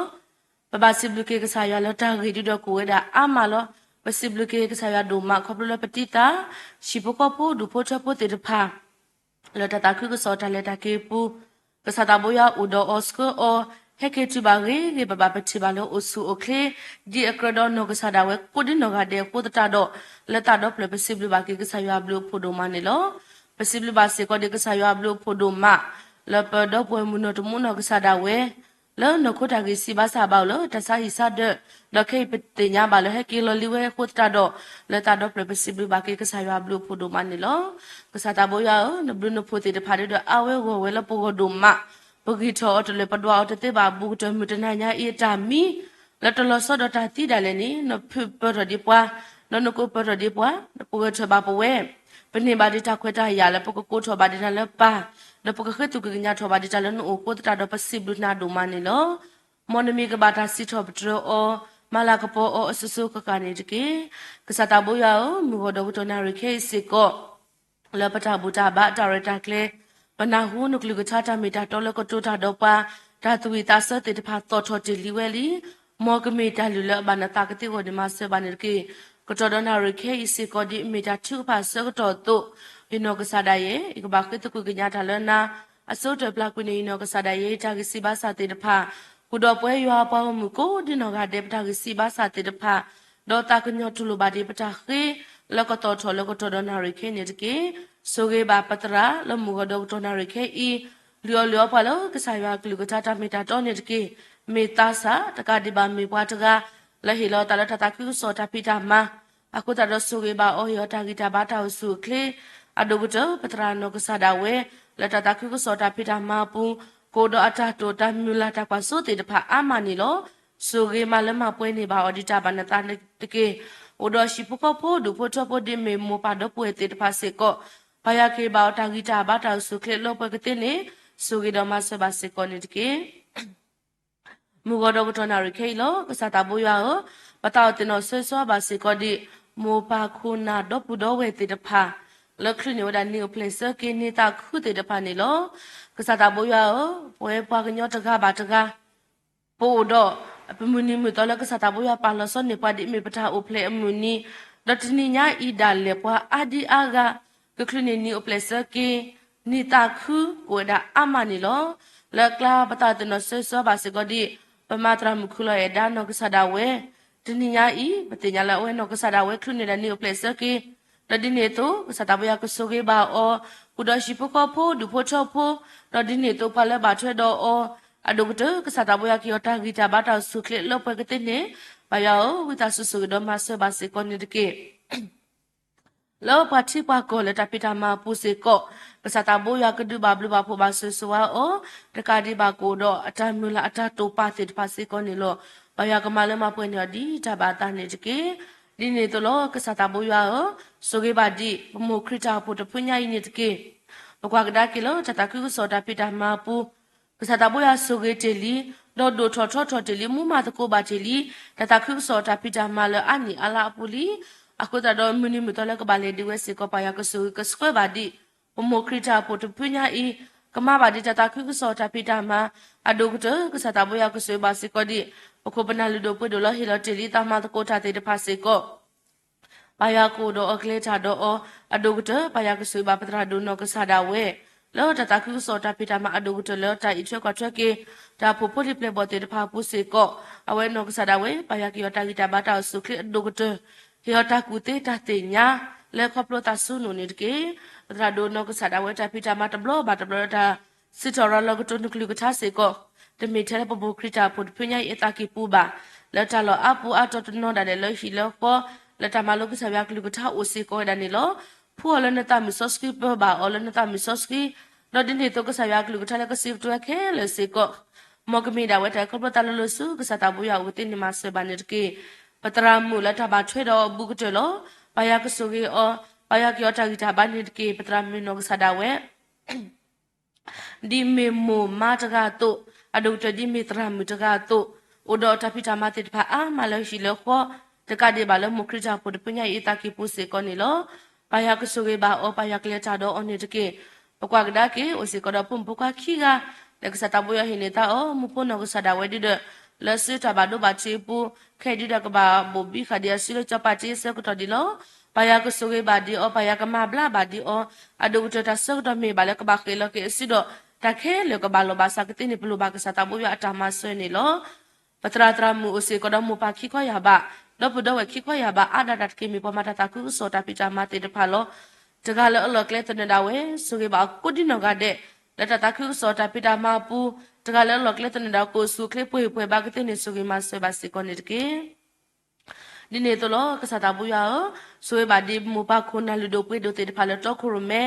ပဘၣ်စံးဘျုးက့ၤကစၢ်ယွၤလၢတၢ်ဂ့ၢ်ဒုဒီးကိၣ်ဝဲဒၣ်အါမးလီၤ. ပစံးဘျုးက့ၤကစၢ်ယွၤဒိၣ်မးခီဖျိလၢပတံၤသကိး ဟံၣ်ဖိဃီဖိ ဒူၣ်ဖိထၢဖိသ့ၣ်တဖၣ် လၢတၢ်သးခုကစီၣ်တၢ်လဲၤတၢ်က့ၤအပူၤ, ကစၢ်သးဘိယွၤအိၣ်ဒီးအီၤဆှၢအီၤ, ဟဲက့ၤတုၤဘၣ်ဂ့ၤဂ့ၤဘၣ်ဘၣ် ပထံၣ်ဘၣ်လၢအိၣ်ဆူၣ်အိၣ်ချ့, ဒ်အကြၢးဒီးနီၢ်ကစၢ်ဒၣ်ဝဲကိးဒ်နီၢ်ဂၤဒဲးအဃိသတးဒီး, လၢသးဒီဖျၢၣ် ပစံးဘျုးဘၣ်က့ၤကစၢ်ယွၤဘျုးအဖှိၣ်ဒိၣ်မးန့ၣ်လီၤ. ပစံးဘျုးဘၣ်စ့ၢ်ကီးဒံးကစၢ်ယွၤဘျုးအဖှိၣ်ဒိၣ်မး လၢပဒီပုၢ်ဝဲၢ်မုၣ်နီၢ်တမူနီၢ်ကစၢ်ဒၣ်ဝဲ လၢနီၢ်ခိတၢ်ဂံၢ်စၢ်ဘါစၢ်ဘၣ်အိၣ်လၢတၢ်ဆါဟံၣ်ဆါဒၢး, ဒီးခဲအံၤပသ့ၣ်ညါဘၣ်လၢဟဲက့ၤလီၤလံဝဲအဃိသတးဒီး, လၢသးဒီဖျၢၣ် ပစံးဘျုးဘၣ်က့ၤကစၢ်ယွၤဘျုးအဖှိၣ်ဒိၣ်မးန့ၣ်လီၤ. ကစၢ်သးဘိယွၤဧၢ, နဘျုးနဖှိၣ်သ့ၣ်တဖၣ်ဒုဒီးအါဝဲဂီၢ်ဝဲလၢပဂီၢ်ဒိၣ်မး, ပဂံၢ်ထီၣ်အီၤတလၢာ် ပဒွးအီၤတသ့ဘၣ် ဘူးကတၢၢ်မုၢ်တနၤညါအံၤအတၢ်မံ လၢတလီၤဆီဒီးတၢ်သံဒၣ်လဲာ်န့ၣ် နဖုးပၢၤထီၣ်ဒံးပှၤ, ဒီးနကိးပၢၤထီၣ်ဒံးပှၤ, နပှဲၤထီၣ်ဘၣ်ပဝဲ, ပန့ၢ်ဘၣ်ဒံးတၢ်ခွဲးတၢ်ယာ်လၢပကကိးထီၣ်ဘၣ်ဒံးနၤလၢပၢ်, ဒီးပကဃ့သကွံာ်ကညးထီၣ်ဘၣ်ဒံးတၢ်လၢနအိၣ်အဃိသတးဒီး ပစံးဘျုးနၤဒိၣ်မးန့ၣ်လီၤ. မ်နမံၤကဘၣ်တၢ်စံးထီၣ်ပတြၢၤအီၤ, မၤလၤကပီၤအီၤအစိၤစိၤဃၣ်ဃၣ်န့ၣ်တက့ၢ်. ကစၢ်သးဘိယွၤဧၢ, မုၢ်ဂီၤဒီးကတီၢ်နၣ်ရံၣ်ခဲအံၤစ့ၢ်ကီး လၢပတၢ်ဘူၣ်တၢ်ဘါတၢ်ရဲၣ်တၢ်ကျဲၤ, ပနၢ်ဟူနကလုၢ်ကထါတၢ်မ့ၢ်တၢ်တီလၢကတိၤတၢ်ဒီးပှၤ, တၢ်သူၣ်ဝံၣ်သးဆၢသ့ၣ်တဖၣ်သီၣ်ထီၣ်တ့ၢ်လံဝဲလံ. မ်ကမ့ၢ်တၢ်လုၢ်လၢအဘၣ်နသးကသ့အဂီၢ်န့ၣ် မၤစၢၤဘၣ်န့ၣ်တက့ၢ်. ကတီၢ်ဒီးနၣ်ရံၣ်ခဲအံၤစ့ၢ်ကီး ဒ်အမ့ၢ်တၢ်ထုကဖၣ်အဆၢကတီၢ်အသိး, ယနီၢ်ကစၢ်ဒၣ်ယဲ, ယကဘၣ်ဃ့သကွံာ်ကညးတၢ်လၢနၤ, အဆိကတၢၢ်ပျၢ်ကွံာ်န့ၢ်ယနီၢ်ကစၢ်ဒၣ်ယဲ တၢ်ဂံၢ်စၢ်ဘါစၢ်သ့ၣ်တဖၣ်, ဃုာ်ဒီးပဝဲယွၤအပှၤဂီၢ်မုၢ်ကိးဒ်နီၢ်ဂၤဒဲး ပတၢ်ဂံၢ်စၢ်ဘါစၢ်သ့ၣ်တဖၣ်, ဒီးသးကညီၤတူၢ်လိာ်ဘၣ်ဒံး ပတၢ်ဃ့လၢကတီၢ်ထီၣ်လၢကတီၢ်ဒီးနၣ်ရံၣ်ခဲအံၤန့ၣ်တက့ၢ်. ဆိၣ်ဂ့ၤဘၣ်ပသရၣ်လၢမုၢ်ဂီၤဒီးကတီၢ်နၣ်ရံၣ်ခဲအံၤ, လုၢ်အီၣ်လုၢ်အီပှၤလၢကစၢ်ယွၤအကလုၢ်ကထါတၢ်မ့ၢ်တၢ်တီန့ၣ်တက့ၢ်. မ့ၢ်သးစၢ် တကးဒံးဘၣ်မ့ၢ်ပှၤတဂၤ လၢဟ့ၣ်လီၤအသးလၢတၢ်သးခုကစီၣ်တၢ်ဖံးတၢ်မၤ အဃိသတးဒီး ဆိၣ်ဂ့ၤဘၣ်အီၤ ဟ့ၣ်အီၤတၢ်ဂံၢ်တၢ်ဘါတၢ်အိၣ်ဆူၣ်အိၣ်ချ့, အဒိၣ်ကတၢၢ် ပသရၣ်နီၢ်ကစၢ်ဒၣ်ဝဲ လၢတၢ်သးခုကစီၣ်တၢ်ဖံးတၢ်မၤအပူၤ, ကအိၣ်ဒီးအတၢ်တိာ်တၢ်မုၢ်လၢ်တၢ်ကွၢ်စိသ့ၣ်တဖၣ်အါမးန့ၣ်လီၤ. ဆိၣ်ဂ့ၤမးလၢမၤပှဲၤန့ၢ်ဘၣ်အီၤဒံးတၢ်ဘၣ်နသးန့ၣ်တက့ၢ်. အိၣ်ဒီးဟံၣ်ဖိဃီဖိဒူၣ်ဖိထၢဖိ ဒ်မ့ၢ်မိၢ်ပၢ်ဒီပုၢ်ဝဲၢ်သ့ၣ်တဖၣ်စ့ၢ်ကီး, ပၢ်ယွၤကဟ့ၣ်ဘၣ်အီၤတၢ်ဂံၢ်တၢ်ဘါတၢ်အိၣ်ဆူၣ်အိၣ်ချ့လၢပှဲၤကသ့န့ၣ်, ဆိၣ်ဂ့ၤဒီးမၤစၢၤဘၣ်စ့ၢ်ကီးန့ၣ်တက့ၢ်. မုၢ်ဂီၤဒီးကတီၢ်နၣ်ရံၣ်ခဲအံၤလီၤ. ကစၢ်သးဘိယွၤဧၢ, ပသးအိၣ်သ့ၣ်နီၣ်ဆၢဆှီဘၣ်စ့ၢ်ကီးဒံး မိၢ်ပၢ်ခိၣ်နၢ်ဒီပုၢ်ဒီဝဲၢ်သ့ၣ်တဖၣ် လၢချုးန့ၢ်ဝဲဒၣ်နံၣ်အိၣ်ဖျဲၣ်ဆၢက့ၤ နံၣ်သးခုသ့ၣ်တဖၣ်န့ၣ်လီၤ. ကစၢ်သးဘိယွၤဧၢ, ပဝဲပှၤကညီတဂၤဘၣ်တဂၤ ပအိၣ်ဒီး ပမုၢ်နံၤမုၢ်သီလၢကစၢ်သးဘိယွၤပာ်လီၤဆီန့ၢ်ပှၤ ဒ်အမ့ၢ်ပတၢ်အိၣ်ဖျဲၣ်အမုၢ်နံၤ, ဒီးတနံၤညါအံၤဒၣ်လဲာ်ပှၤအါဒံအါဂၤ ကချုးန့ၢ်နံၣ်အိၣ်ဖျဲၣ်ဆၢက့ၤ နံၣ်သးခု ကအိၣ်ဝဲဒၣ်အါမးန့ၣ်လီၤ. လၢအကျါပသးအိၣ်သ့ၣ်နီၣ်ဆၢဆှီဘၣ်စ့ၢ်ကီးဒံး ပမၤသရၣ်မုၣ်ခူၣ်လီၤအဲၣ်ဒါနီၢ်ကစၢ်ဒၣ်ဝဲ, တနံၤညါအံၤ ပသ့ၣ်ညါလၢအဝဲနီၢ်ကစၢ်ဒၣ်ဝဲချုးန့ၢ်ဒၣ်နံၣ်အိၣ်ဖျဲၣ်ဆၢက့ၤ, ဒီးဒ်န့ၣ်အသိး ကစၢ်သးဘိယွၤကဆိၣ်ဂ့ၤဘၣ်အီၤ, ဃုာ်ဒီးဟံၣ်ဖိဃီဖိဒူၣ်ဖိထၢဖိ, ဒီးဒ်န့ၣ်အသိးပှၤလၢအဘၣ်ထွဲဒီးအီၤ, အဒိၣ်ကတၢၢ် ကစၢ်သးဘိယွၤကဟ့ၣ်အီၤတၢ်ဂံၢ်တၢ်ဘါတၢ်အိၣ်ဆူၣ်အိၣ်ချ့လၢပှဲၤကသ့န့ၣ်, ပၢ်ယွၤဧၢ, ဝံသးစူၤဆိၣ်ဂ့ၤဒီးမၤစၢၤဘၣ်စ့ၢ်ကီးန့ၣ်တက့ၢ်. လၢပှၤထံပှၤကီၢ်လၢတၢ်ဖံးတၢ်မၤအပူၤစ့ၢ်ကီး, ကစၢ်သးဘိယွၤကဒုးဘၣ်ဘျုးဘၣ်ဖှိၣ်ဘၣ်ဆိၣ်ဂ့ၤဆိၣ်ဝါအီၤ, တကးဒံးဘၣ်ကအိၣ်ဒီးအတၢ်မုၢ်လၢ်အတၢ်တိာ်ပာ်သ့ၣ်တဖၣ်စ့ၢ်ကီးန့ၣ်လီၤ. ပၢ်ယွၤကမၤလၢမၤပှဲၤန့ၢ်အီၤဒ်တၢ်ဘၣ်အသးန့ၣ်တက့ၢ်. ဒ်န့ၣ်အသိးလီၤ. ကစၢ်သးဘိယွၤဧၢ, ဆိၣ်ဂ့ၤဘၣ်ဒံး ပမိၢ်ခရံာ်တၢ်အိၣ်ဖှိၣ်တဖုညါအံၤန့ၣ်တက့ၢ်. ပကွၢ်ကဒါက့ၤလၢတၢ်သးခုကစီၣ်တၢ်ဖံးတၢ်မၤအပူၤ ကစၢ်သးဘိယွၤဆိၣ်ဂ့ၤတ့ၢ်လံ, ဒီးဒိၣ်ထီၣ်ထီထီၣ်တ့ၢ်လံ, မူမၤသကိးဘၣ်တ့ၢ်လံ, တၢ်သးခုကစီၣ်တၢ်ဖံးတၢ်မၤလၢအါနံၣ်အါလါအပူၤလံ. အဃိသတးဒီးမုၢ်နံၤမုၢ်သီလၢကဘၣ်လဲၤဒံးဝဲစ့ၢ်ကီး ပၢ်ယွၤကဆိၣ်ဂ့ၤကဆှၢဘၣ်ဒံး ပမိၢ်ခရံာ်တၢ်အိၣ်ဖှိၣ်တဖုညါအံၤ, ကမၤဘၣ်ဒံးတၢ်သးခုကစီၣ်တၢ်ဖံးတၢ်မၤ, အဒိၣ်ကတၢၢ် ကစၢ်သးဘိယွၤကဆိၣ်ဂ့ၤဘၣ်စ့ၢ်ကီးဒံး ပခိၣ်ပနၢ်လုၢ်ဒိၣ်ပှ့ၤဒိၣ်လၢဟ့ၣ်လီၤတ့ၢ်လံတၢ်မၤသကိးတၢ်သ့ၣ်တဖၣ်စ့ၢ်ကီး ပၢ်ယွၤကအိၣ်ဒီးအီၤကလဲၤတၢ်ဒီးအီၤ, အဒိၣ်ကတၢၢ် ပၢ်ယွၤကဆိၣ်ဂ့ၤဘၣ်ပသရၣ်ဒိၣ်နီၢ်ကစၢ်ဒၣ်ဝဲ, လၢတၢ်သးခုကစီၣ်တၢ်ဖံးတၢ်မၤအဒိၣ်ကတၢၢ်လၢတၢ်အံးထွဲကွၢ်ထွဲက့ၤ တၢ်အိၣ်ဖှိၣ်ဖိလံၤပျဲၢ်ဘီၣ်သ့ၣ်တဖၣ်အပူၤစ့ၢ်ကီး, အဝဲနီၢ်ကစၢ်ဒၣ်ဝဲ ပၢ်ယွၤကဟ့ၣ်အီၤတၢ်ဂံၢ်တၢ်ဘါတၢ်အိၣ်ဆူၣ်အိၣ်ချ့အဒိၣ်ကတၢၢ်, ဟ့ၣ်အီၤတၢ်ကူၣ်သ့တၢ်သ့ၣ်ညါ လၢခီဖျိသးစူၤနုာ်န့ၣ်တက့ၢ်. ပသရၣ်ဒိၣ်နီၢ်ကစၢ်ဒၣ်ဝဲတၢ်ဖံးတၢ်မၤတဘျီဘၣ်တဘျီလၢတၢ် စံးထီၣ်ရၤလီၤကတိၤနကလုၢ်ကထါစ့ၢ်ကီး, တမ့ၢ်ထဲလၢပမိၢ်ခရံာ်တၢ်အိၣ်ဖှိၣ်တဖုညါအံၤအသးကံၢ်ပူၤဘၣ်, လၢတၢ်လီၢ်အါပူၤအါတီၤတနီၤဒၣ်လဲာ်လၢဟံၣ်လၢဃီ, လၢတၢ်မၤလိကစၢ်ယွၤကလုၢ်ကထါအိၣ်စ့ၢ်ကီးဝဲဒၣ်န့ၣ်လီၤ. ဖှူအီၤလၢနသးမုၢ်စီဆှံ ပၢဘၣ်အီၤလၢနသးမုၢ်စီဆှံ, ဒီးဒ်န့ၣ်အသိးကစၢ်ယွၤကလုၢ်ကထါလၢကစံးပတြၢၤခဲလၢာ်စ့ၢ်ကီး, မ်ကမ့ၢ်ဒၣ်ဝဲတၢ်ခီဖျိသးလၢလၢဆူ ကစၢ်သးဘိယွၤအအိၣ်ကသ့န့ၣ်မၤစၢၤဘၣ်န့ၣ်တက့ၢ်. ပသရၣ်မုၣ်လၢတၢ်ဘၣ်ထွဲဒီးအီၤဘူးကတၢၢ်လီၤ. ပၢ်ယွၤကဆိၣ်ဂ့ၤအီၤ ပယီၤက့ၤအီၤတၢ်ဂံၢ်တၢ်ဘါန့ၣ်တက့ၢ်. ပသရၣ်မုၣ်နီၢ်ကစၢ်ဒၣ်ဝဲ ဒ်မ့ၢ်မိၢ်မါတဂၤအသိး, အဒိၣ်ကတၢၢ်ဒ်မ့ၢ်သရၣ်မုၣ်တဂၤအသိး, အိၣ်ဒီးတၢ်ဖံးတၢ်မၤသ့ၣ်တဖၣ်အါမးလၢဟံၣ်လၢဃီ, တကးဒံးဘၣ်လၢမိၢ်ခရံာ်တၢ်အိၣ်ဖှိၣ်တဖုညါအံၤအသးကံၢ်ပူၤစ့ၢ်ကီးန့ၣ်လီၤ. ပယီၤကဆိၣ်ဂ့ၤဘၣ်အီၤ, ပယီၤကလဲၤတၢ်ဒီးအီၤန့ၣ်တက့ၢ်. ပကွၢ်ကဒါက့ၤ အိၣ်စ့ၢ်ကီးဒီးဖိမုၣ်ဖိခွါခံဂၤ လၢကစၢ်သးဘိယွၤဟ့ၣ်န့ၢ်သးအီၤ, မူဖိနီၢ်ကစၢ်ဒၣ်ဝဲဒုဒီး လၢစုတၢ်ဘၣ်ဒိဘၣ်ထံးအပူၤ, ခဲအံၤဒုဒီးကဘၣ်ဘိၣ်ဘံဃာ်ဒံးအစုလၢစီၤပၤတ့အဆၢကတီၢ်ဒံးလီၤ. ပယီၤကဆိၣ်ဂ့ၤဘၣ်ဒံးအီၤ, ပယီၤကမၤဘျါဘၣ်ဒံးအီၤ, အဒိၣ်ကတၢၢ်တၢ်ဆၢကတီၢ်မ့ၢ်ဘၣ်လၢကဘၣ်ဃ့ၢ်လီၤက့ၤအစုဒီး တၢ်ခဲလၢာ်ကဘၣ်လီၤဘၣ်ဆၣ်ကသ့န့ၣ် ပလိၣ်ဘၣ်ကစၢ်သးဘိယွၤအတၢ်မၤစၢၤန့ၣ်လီၤ. ပသရၣ်သရၣ်မုၣ်အိၣ်စ့ၢ်ကီးဒီးမိၢ်ပၢ်ခံခီယၢ်ဘး, ဒီပုၢ်ဒီဝဲၢ်ခံခီယၢ်ဘး, အါဒၣ်တၢ်တက့ၢ်မ့ၢ်ပှၤမၤတၢ်သးခုကစီၣ်တၢ်ဖံးတၢ်မၤသ့ၣ်တဖၣ်လီၤ. တဂၤလၢအလီၢ်ကျဲသနၢၣ်ဒၣ်ဝဲ, ဆိၣ်ဂ့ၤဘၣ်အီၤကိးဒံနီၢ်ဂၤဒဲး, လၢတၢ်သးခုကစီၣ်တၢ်ဖံးတၢ်မၤအပူၤ, တဂၤလၢအလီၢ်ကျဲသနၢၣ်ဒၣ် ကအိၣ်ဆူၣ်အိၣ်ချ့ပှဲၤပှဲၤဘၣ်ကသ့န့ၣ် ဆိၣ်ဂ့ၤမၤစၢၤဘၣ်စ့ၢ်ကီးန့ၣ်တက့ၢ်. ဒ်န့ၣ်အသိးလီၤ ကစၢ်သးဘိယွၤဧၢ, ဆိၣ်ဂ့ၤဘၣ်ဒံးမိၢ်ပၢ်ခိၣ်နၢ်လုၢ်ဒိၣ်ပှ့ၤဒိၣ်သ့ၣ်တဖၣ်လၢတီခိၣ်ရိၣ်မဲ,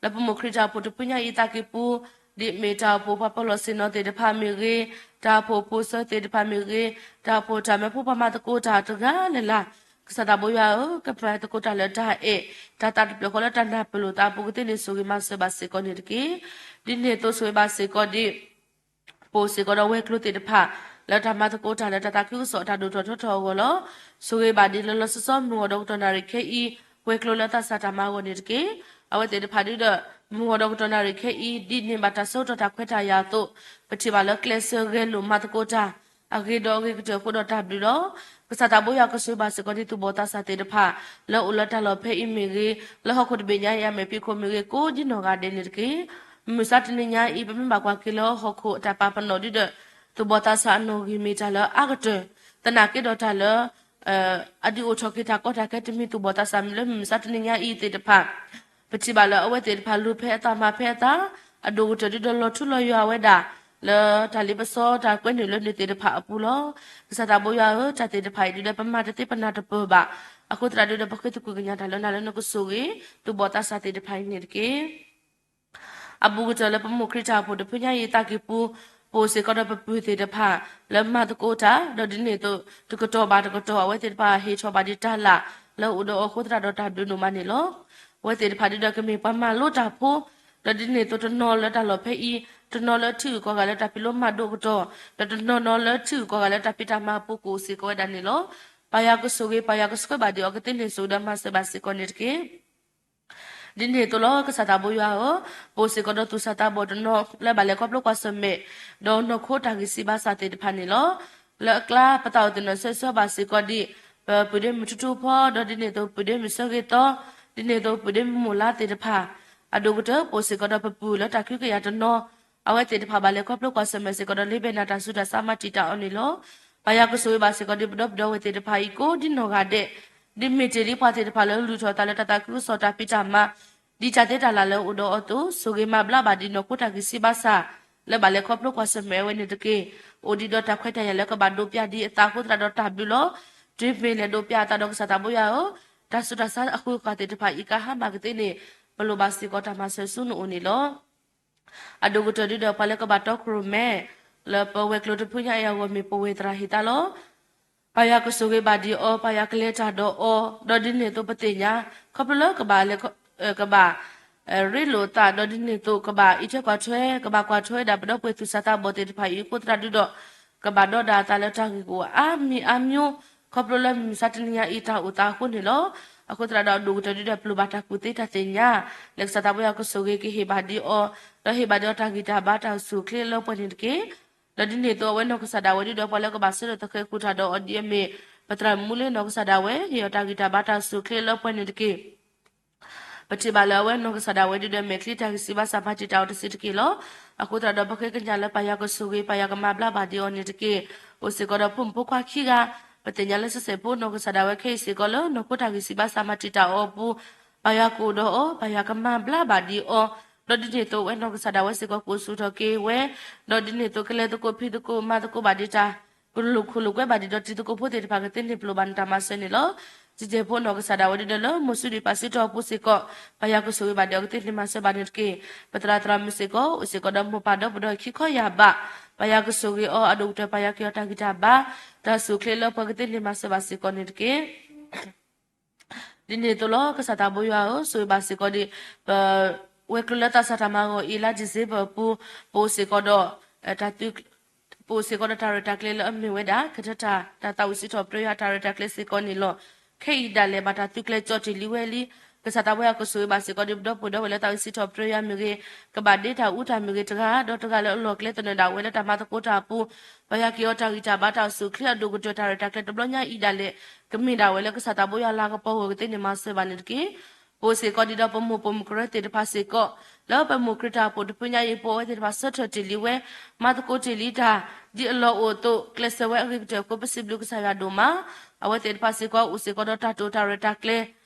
လၢပမိၢ်ခရံာ်တၢ်အိၣ်ဖှိၣ်တဖုညါအံၤအသးကံၢ်ပူၤ, ဒ်မ့ၢ်တၢ်အိၣ်ဖှိၣ်ပှၤပၢၤလီၢ်ဆ့ၣ်နီၤသ့ၣ်တဖၣ်မ့ၢ်ဂ့ၤ, တၢ်အိၣ်ဖှိၣ်ဖိဆၢသ့ၣ်တဖၣ်မ့ၢ်ဂ့ၤ, တၢ်အိၣ်ဖှိၣ်တၢ်မၢဖိပှၤမၤသကိးတၢ်တဂၤလၢ်လၢ်, ကစၢ်သးဘိယွၤဧၢ, ကမၤသကိးတၢ်လၢတၢ်အဲၣ်, တၢ်သးတဖျၢၣ်ဃီလၢတၢ်နၢ်ပၢၢ်လိာ်သးအပူၤကသ့န့ၣ် ဆိၣ်ဂ့ၤမၤစၢၤဘၣ်စ့ၢ်ကီးန့ၣ်တက့ၢ်. ဒ်န့ၣ်အသိးဆိၣ်ဂ့ၤဘၣ်စ့ၢ်ကီးဒ် ပအိၣ်စ့ၢ်ကီးဒီးဝဲၤကျိၤသ့ၣ်တဖၣ် လၢတၢ်မၤသကိးတၢ်လၢတၢ်သးခုကစီၣ်အတၢ်ဒိၣ်ထီၣ်ထီထီၣ်အဂီၢ်လီၤ. ဆိၣ်ဂ့ၤဘၣ်ဒ်လၢလီၤဆီဆီမုၢ်ဂီၤဒီးကတီၢ်နၣ်ရံၣ်ခဲအံၤ ဝဲၤကျိၤလၢသးစၢ်တၢ်မၤအဂီၢ်န့ၣ်တက့ၢ်. အဝဲသ့ၣ်တဖၣ်ဒုဒီး မုၢ်ဂီၤဒီးကတီၢ်နၣ်ရံၣ်ခဲအံၤ ဒ်န့ၢ်ဘၣ်တၢ်ဆၢကတီၢ်တၢ်ခွဲးတၢ်ယာ်အသိး ပထံၣ်ဘၣ်လၢကျဲးစၢးဂဲၤလိာ်မၤသကိးတၢ် အဂ့ၤဒီးအဂ့ၤကတၢၢ်အဃိဒီးတၢ်ဘျုးလီၤ. ကစၢ်သးဘိယွၤကဆိၣ်ဂ့ၤဘၣ်စ့ၢ်ကီးဒ်သူၣ်ဘီၣ်သးစၢ်သ့ၣ်တဖၣ် လၢအိၣ်လၢတၢ်လီၢ်ဖဲအံၤမ့ၢ်ဂ့ၤ, လၢဟီၣ်ခိၣ်တဘ့ၣ်ညါအံၤအမဲာ်ဖံးခိၣ်မ့ၢ်ဂ့ၤ ကိးဒ်နီၢ်ဂၤဒဲးန့ၣ်တက့ၢ်. မုၢ်မဆါတနံၤညါအံၤ ပမ့ၢ်ဘၣ်ကွၢ်က့ၤလၢဟီၣ်ခိၣ်အတၢ်ပာ်ပနီၣ်ဒုဒီး သူၣ်ဘီၣ်သးစၢ်အနီၣ်ဂံၢ်မ့ၢ်တၢ်လၢအါကတၢၢ်, သနာ်က့ဒီးတၢ်လၢ အဒုးအိၣ်ထီၣ်က့ၤတၢ်ကီတၢ်ခဲတမံၤသူၣ်ဘီၣ်သးစၢ်မ့ၢ်လၢမုၢ်မဆါတနံၤညါအံၤသ့ၣ်တဖၣ် ပထံၣ်ဘၣ်လၢအဝဲသ့ၣ်တဖၣ်လူၤဖဲအသးမၤဖဲအသး, အဒိၣ်ကတၢၢ်ဒုဒီးလီၤထူလီၤယိာ်ဝဲဒၣ် လၢတၢ်လ့ပစီတၢ်ကွဲနုာ်လၢန့ၣ်သ့ၣ်တဖၣ်အပူၤလီၤ. ကစၢ်သးဘိယွၤဧၢ, တၢ်သ့ၣ်တဖၣ်အံၤဒုဒီးပမၤတသ့ပနၢ်တပၢၢ်ဘၣ်. အဃိသတးဒုဒီးပဃ့သကွံၢ်ကညးတၢ်လၢနၤလၢနကဆိၣ်ဂ့ၤ သူၣ်ဘီၣ်သးစၢ်သ့ၣ်တဖၣ်အံၤန့ၣ်တက့ၢ်. အဘူးကတၢၢ်လၢပမိၢ်ခရံာ်တၢ်အိၣ်ဖှိၣ်တဖုညါအံၤအသးကံၢ်ပူၤ, ပအိၣ်စ့ၢ်ကီးဒီးပပုၢ်သ့ၣ်တဖၣ် လၢမၤသကိးတၢ်, ဒီးဒ်န့ၣ်အသိး တကတီၢ်ဘၣ်တကတီၢ် အဝဲသ့ၣ်တဖၣ်ဟ့ၣ်ထီၣ်ဘၣ်ဒံးတၢ်လၢ် လၢအအိၣ်ဒီးအီၤအဃိသတးဒီးတၢ်ဘျုးဒိၣ်မးန့ၣ်လီၤ. အဝဲသ့ၣ်တဖၣ်ဒုဒီးကမ့ၢ်ပှၤမၤလိတၢ်ဖိ, ဒီးဒ်န့ၣ်အသိးတနီၤလၢတၢ်လီၢ်ဖဲအံၤ, တနီၤလၢထံဂုၤကီၢ်ဂၤလၢတၢ်ဖံးလိမၤဒိၣ်ကတီၢ်, ဒီးတနီၤနီၤလၢထံဂုၤကီၢ်ဂၤလၢတၢ်ဖံးတၢ်မၤအပူၤကအိၣ်စ့ၢ်ကီးဝဲဒၣ်န့ၣ်လီၤ. ပယွၤကဆိၣ်ဂ့ၤ ပယွၤကဆှၢဘၣ်ဒံးအီၤကသ့န့ၣ် ဆိၣ်ဂ့ၤဒီးမၤစၢၤဘၣ်စ့ၢ်ကီးန့ၣ်တက့ၢ်. ဒ်န့ၣ်အသိးလီၤ ကစၢ်သးဘိယွၤဧၢ, ပအိၣ်စ့ၢ်ကီးဒီးသူၣ်စၢ်သးဘီၣ်တနီၤလၢဘၣ်လဲၤခီဖျိကွၢ်ဆၢၣ်မဲာ်, ဒီးနီၢ်ခိတၢ်ဂံၢ်စၢ်ဘါစၢ်သ့ၣ်တဖၣ်န့ၣ်လီၤ. လၢအကျါပသးအိၣ်သ့ၣ်နီၣ်ဆၢဆၢဘၣ်စ့ၢ်ကီးဒံး, ပပုၢ်ဒ့မုၣ်ထူထူဖီ, ဒီးဒ်န့ၣ်အသိးပုၢ်ဒ့မုၣ်ဆၢဂ့ၤသီ, ဒ်န့ၣ်အသိးပုၢ်ဒ့မုၣ်မိၢ်လါသ့ၣ်တဖၣ်, အဒိၣ်ကတၢၢ်ပအိၣ်စ့ၢ်ကီးဒီးပပုၢ်လၢတၢ်ခုကယာ်တနီၤ အဝဲသ့ၣ်တဖၣ်ဘၣ်လဲၤခီဖျိကွၢ်ဆၢၣ်မဲာ်စ့ၢ်ကီးဒီးလ့ဘဲနၤတၢ်ဆူးတၢ်ဆါမၤတံာ်တာ်အီၤန့ၣ်လီၤ. ပယွၤကဆိၣ်ဂ့ၤဘၣ်စ့ၢ်ကီးဒံးပဒီပုၢ်ဒီဝဲၢ်သ့ၣ်တဖၣ်အံၤကိးဒ်နီၢ်ဂၤဒဲး, ဒ်မ့ၢ်တ့ၢ်လံပှၤသ့ၣ်တဖၣ်လၢလုၢ်ထီၣ်အသးလၢတၢ်သးခုကစီၣ်တၢ်ဖံးတၢ်မၤ, ဒ်တၢ်သ့တၢ်လၢ်လၢအအိၣ်ဒီးအီၤအသိး, ဆိၣ်ဂ့ၤမၤဘျါဘၣ်ဒံးနီၢ်ခိတၢ်ဂံၢ်စၢ်ဘါစၢ် လၢဘၣ်လဲၤခီဖျိကွၢ်ဆၢၣ်မဲာ်ဝဲန့ၣ်တက့ၢ်. အိၣ်ဒံးဒီးတၢ်ခွဲးတၢ်ယာ်လၢကဘၣ်ဒိးပျၢ်ဒံးအသးအဃိသတးဒီးတၢ်ဘျုးလီၤ. တုၤမ့ၢ်လဲၤဒိးပျၢ်အသးဒီးကစၢ်သးဘိယွၤဧၢ, တၢ်ဆူးတၢ်ဆါအဃုာ်ဃာ်သ့ၣ်တဖၣ်အံၤကဟါမၢ်ကသ့န့ၣ်, ပလိၣ်ဘၣ်စ့ၢ်ကီးတၢ်မၤစၢၤဆူနအိၣ်န့ၣ်လီၤ. အဒိၣ်ကတၢၢ်ဒုဒီးပှၤလၢကဘၣ်တီခိၣ်ရိၣ်မဲ လၢပဝဲၤကျိၤတဖုညါအံၤအဂီၢ်မ့ၢ်ပဝဲၢ်သရၣ်ဟ့ၣ်သးလီၤ. ပယွၤကဆိၣ်ဂ့ၤဘၣ်ဒံးအီၤ, ပယွၤကလဲၤတၢ်ဒီးအီၤ, ဒီးဒ်န့ၣ်အသိးပသ့ၣ်ညါ ခီဖျိလၢကဘၣ်လဲၤ ကဘၣ် ရ့လိာ်အသး ဒီးဒ်န့ၣ်အသိးကဘၣ်အံးထွဲကွၢ်ထွဲ ကဘၣ်ကွၢ်ထွဲဝဲဒၣ်ပဒီပုၢ်ဝဲၢ်သူၣ်စၢ်သးဘီၣ်သ့ၣ်တဖၣ်အံၤအဃိသတးဒုဒီး ကဘၣ်ဒီးဒၣ်အသးလၢတၢ်ဂ့ၢ်ကအိၣ်အါမံၤအါမျိုး ခီဖျိလၢမုၢ်မဆါတနံၤညါအံၤတၢ်အိၣ်သးအဃိန့ၣ်လီၤ. အဃိသတးဒီးအဒိၣ်ကတၢၢ်ဒုဒီးပလိၣ်ဘၣ်တၢ်ကူၣ်သ့တၢ်သ့ၣ်ညါ လၢကစၢ်သးဘိယွၤကဆိၣ်ဂ့ၤကဟ့ၣ်ဘၣ်ဒံးအီၤ, ဒီးဟ့ၣ်ဘၣ်ဒံးအီၤတၢ်ဂံၢ်တၢ်ဘါတၢ်အိၣ်ဆူၣ်အိၣ်ချ့လၢပှဲၤန့ၣ်တက့ၢ်. ဒီးဒ်န့ၣ်အသိးအဝဲနီၢ်ကစၢ်ဒၣ်ဝဲဒုဒီးပှၤလၢကဘၣ်ဆၢထၢၣ်သဃဲၤဃုာ်တၢ်ဒီးအီၤဒ်အမ့ၢ် ပသရၣ်မူလ့နီၢ်ကစၢ်ဒၣ်ဝဲ ဟ့ၣ်အီၤတၢ်ဂံၢ်တၢ်ဘါတၢ်အိၣ်ဆူၣ်အိၣ်ချ့လၢပှဲၤန့ၣ်တက့ၢ်. ပထံၣ်ဘၣ်လၢအဝဲနီၢ်ကစၢ်ဒၣ်ဝဲဒုဒီးမဲာ်ချံတၢ်ဂံၢ်စၢ်ဘါစၢ်မၤတံာ်တာ်အီၤတစုတက့ၢ်လီၤ. အဃိသတးဒီးပဃ့ကညးလၢပယွၤကဆိၣ်ဂ့ၤ ပယွၤကမၤဘျါဘၣ်ဒံးအီၤန့ၣ်တက့ၢ်. အိၣ်စ့ၢ်ကီးဒီးဖိမုၣ်ဖိခွါခံဂၤ, ပသ့ၣ်ညါလၢစ့ၢ်စ့ၢ်ဖိနီၢ်ကစၢ်ဒၣ်ဝဲခဲအံၤစ့ၢ်ကီးလၢနီၢ်ခိတၢ်ဂံၢ်စၢ်ဘါစၢ်မၤတံာ်တာ်အီၤအပူၤ, ပယွၤကအိၣ်ဒီးအီၤ, ပယွၤကမၤဘျါဘၣ်ဒံးအီၤ, ဒီးဒ်န့ၣ်အသိးဝဲနီၢ်ကစၢ်ဒၣ်ဝဲစ့ၢ်ကီးကအိၣ်ဆူၣ်ထီၣ်က့ၤဝဲ, ဒီးဒ်န့ၣ်အသိးကလဲၤသကိးဖံးသကိးမၤသကိးဘၣ်ဒံးတၢ် ကလိာ်ခိၣ်လိာ်ကွဲဘၣ်ဒံးဒီးတံၤသကိးဖိသ့ၣ်တဖၣ်ကသ့န့ၢ်ပလိၣ်ဘၣ်နတၢ်မၤစၢၤန့ၣ်လီၤ. စံၣ်တဲၤဖိနီၢ်ကစၢ်ဒၣ်ဝဲဒုဒီးလၢမိၢ်စုဒံးပာ်စုတီၤအပူၤစ့ၢ်ကီး, ပယွၤကဆိၣ်ဂ့ၤဘၣ်ဒံးအီၤကသ့န့ၢ်မၤစၢၤဘၣ်န့ၣ်တက့ၢ်. ပသရၣ်သရၣ်မုၣ်စ့ၢ်ကီး အိၣ်စ့ၢ်ကီးဒီးမိၢ်ပၢ်ဒီပုၢ်ဒီဝဲၢ်ခံခီယၢ်ဘး, ပယွၤကဆိၣ်ဂ့ၤအီၤ အဒိၣ်ကတၢၢ်ပယွၤက့ၤအီၤတၢ်ဂံၢ်တၢ်ဘါ, တၢ်အိၣ်ဆူၣ်အိၣ်ချ့လၢပှဲၤကသ့န့ၢ်မၤစၢၤဘၣ်စ့ၢ်ကီးန့ၣ်တက့ၢ်. ဒ်န့ၣ်အသိးလီၤ ကစၢ်သးဘိယွၤဧၢ, ဆိၣ်ဂ့ၤဘၣ်စ့ၢ်ကီးဒီး ပဝဲၤကျိၤလၢသးစၢ်တၢ်မၤဂီၤအံၤ လါ December အပူၤ ပအိၣ်စ့ၢ်ကီးဒီး ပအိၣ်စ့ၢ်ကီးဒီးတၢ်ရဲၣ်တၢ်ကျဲၤလၢအမ့ၢ်ဝဲဒၣ် ကထၢထၣ် တၢ်သးဝံၣ်စံးထီၣ်ပတြၢၤယွၤတၢ်ရဲၣ်တၢ်ကျဲၤစ့ၢ်ကီးန့ၣ်လီၤ. ခဲအံၤဒၣ်လဲာ်ဘၣ်တၢ်သုးကျဲၤကၠီၣ်တ့ၢ်လံဝဲလံ. ကစၢ်သးဘိယွၤကဆိၣ်ဂ့ၤဘၣ်စ့ၢ်ကီးဒီး ပဒီပုၢ်ဝဲၢ်လၢသးဝံၣ်စံးထီၣ်ပတြၢၤယွၤမ့ၢ်ဂ့ၤ, ကဘၣ်ဒ့တၢ်အူတၢ်မ့ၢ်ဂ့ၤတဂၤဒီးတဂၤလၢအလီၢ်ကျဲသနၢၣ်ဒၣ်ဝဲလၢတၢ်မၤသကိးတၢ်အပူၤ, ပၢ်ယွၤက့ၤအီၤတၢ်ဂံၢ်တၢ်ဘါတၢ်အိၣ်ဆူၣ်အိၣ်ချ့အဒိၣ်ကတၢၢ်တၢ်ရဲၣ်တၢ်ကျဲၤတဘျီညါအံၤဒၣ်လဲာ် ကမ့ၢ်ဒၣ်ဝဲလၢကစၢ်သးဘိယွၤလၤကပီၤဂီၢ်ကသ့န့ၣ်မၤစၢၤဘၣ်န့ၣ်တက့ၢ်. ပအိၣ်စ့ၢ်ကီးဒ်ဒီးပမိၢ်ပိာ်မုၣ်ကရၢသ့ၣ်တဖၣ်စ့ၢ်ကီး လၢပမိၢ်ခရံာ်တၢ်အိၣ်ဖှိၣ်တဖုညါအံၤ ပဝဲသ့ၣ်တဖၣ်ဆၢထၢၣ်တ့ၢ်လံဝဲ မၤသကိးတ့ၢ်လံတၢ် ဒ်အလီၢ်အိၣ်အသိး ကျဲးစၢးဝဲအဂ့ၤကတၢၢ်အဃိ ပစံးဘျုးကစၢ်ယွၤဒိၣ်မး. အဝဲသ့ၣ်တဖၣ်စ့ၢ်ကီး အိၣ်စ့ၢ်ကီးဒီးတၢ်တိာ်တၢ်ရဲၣ်တၢ်ကျဲၤ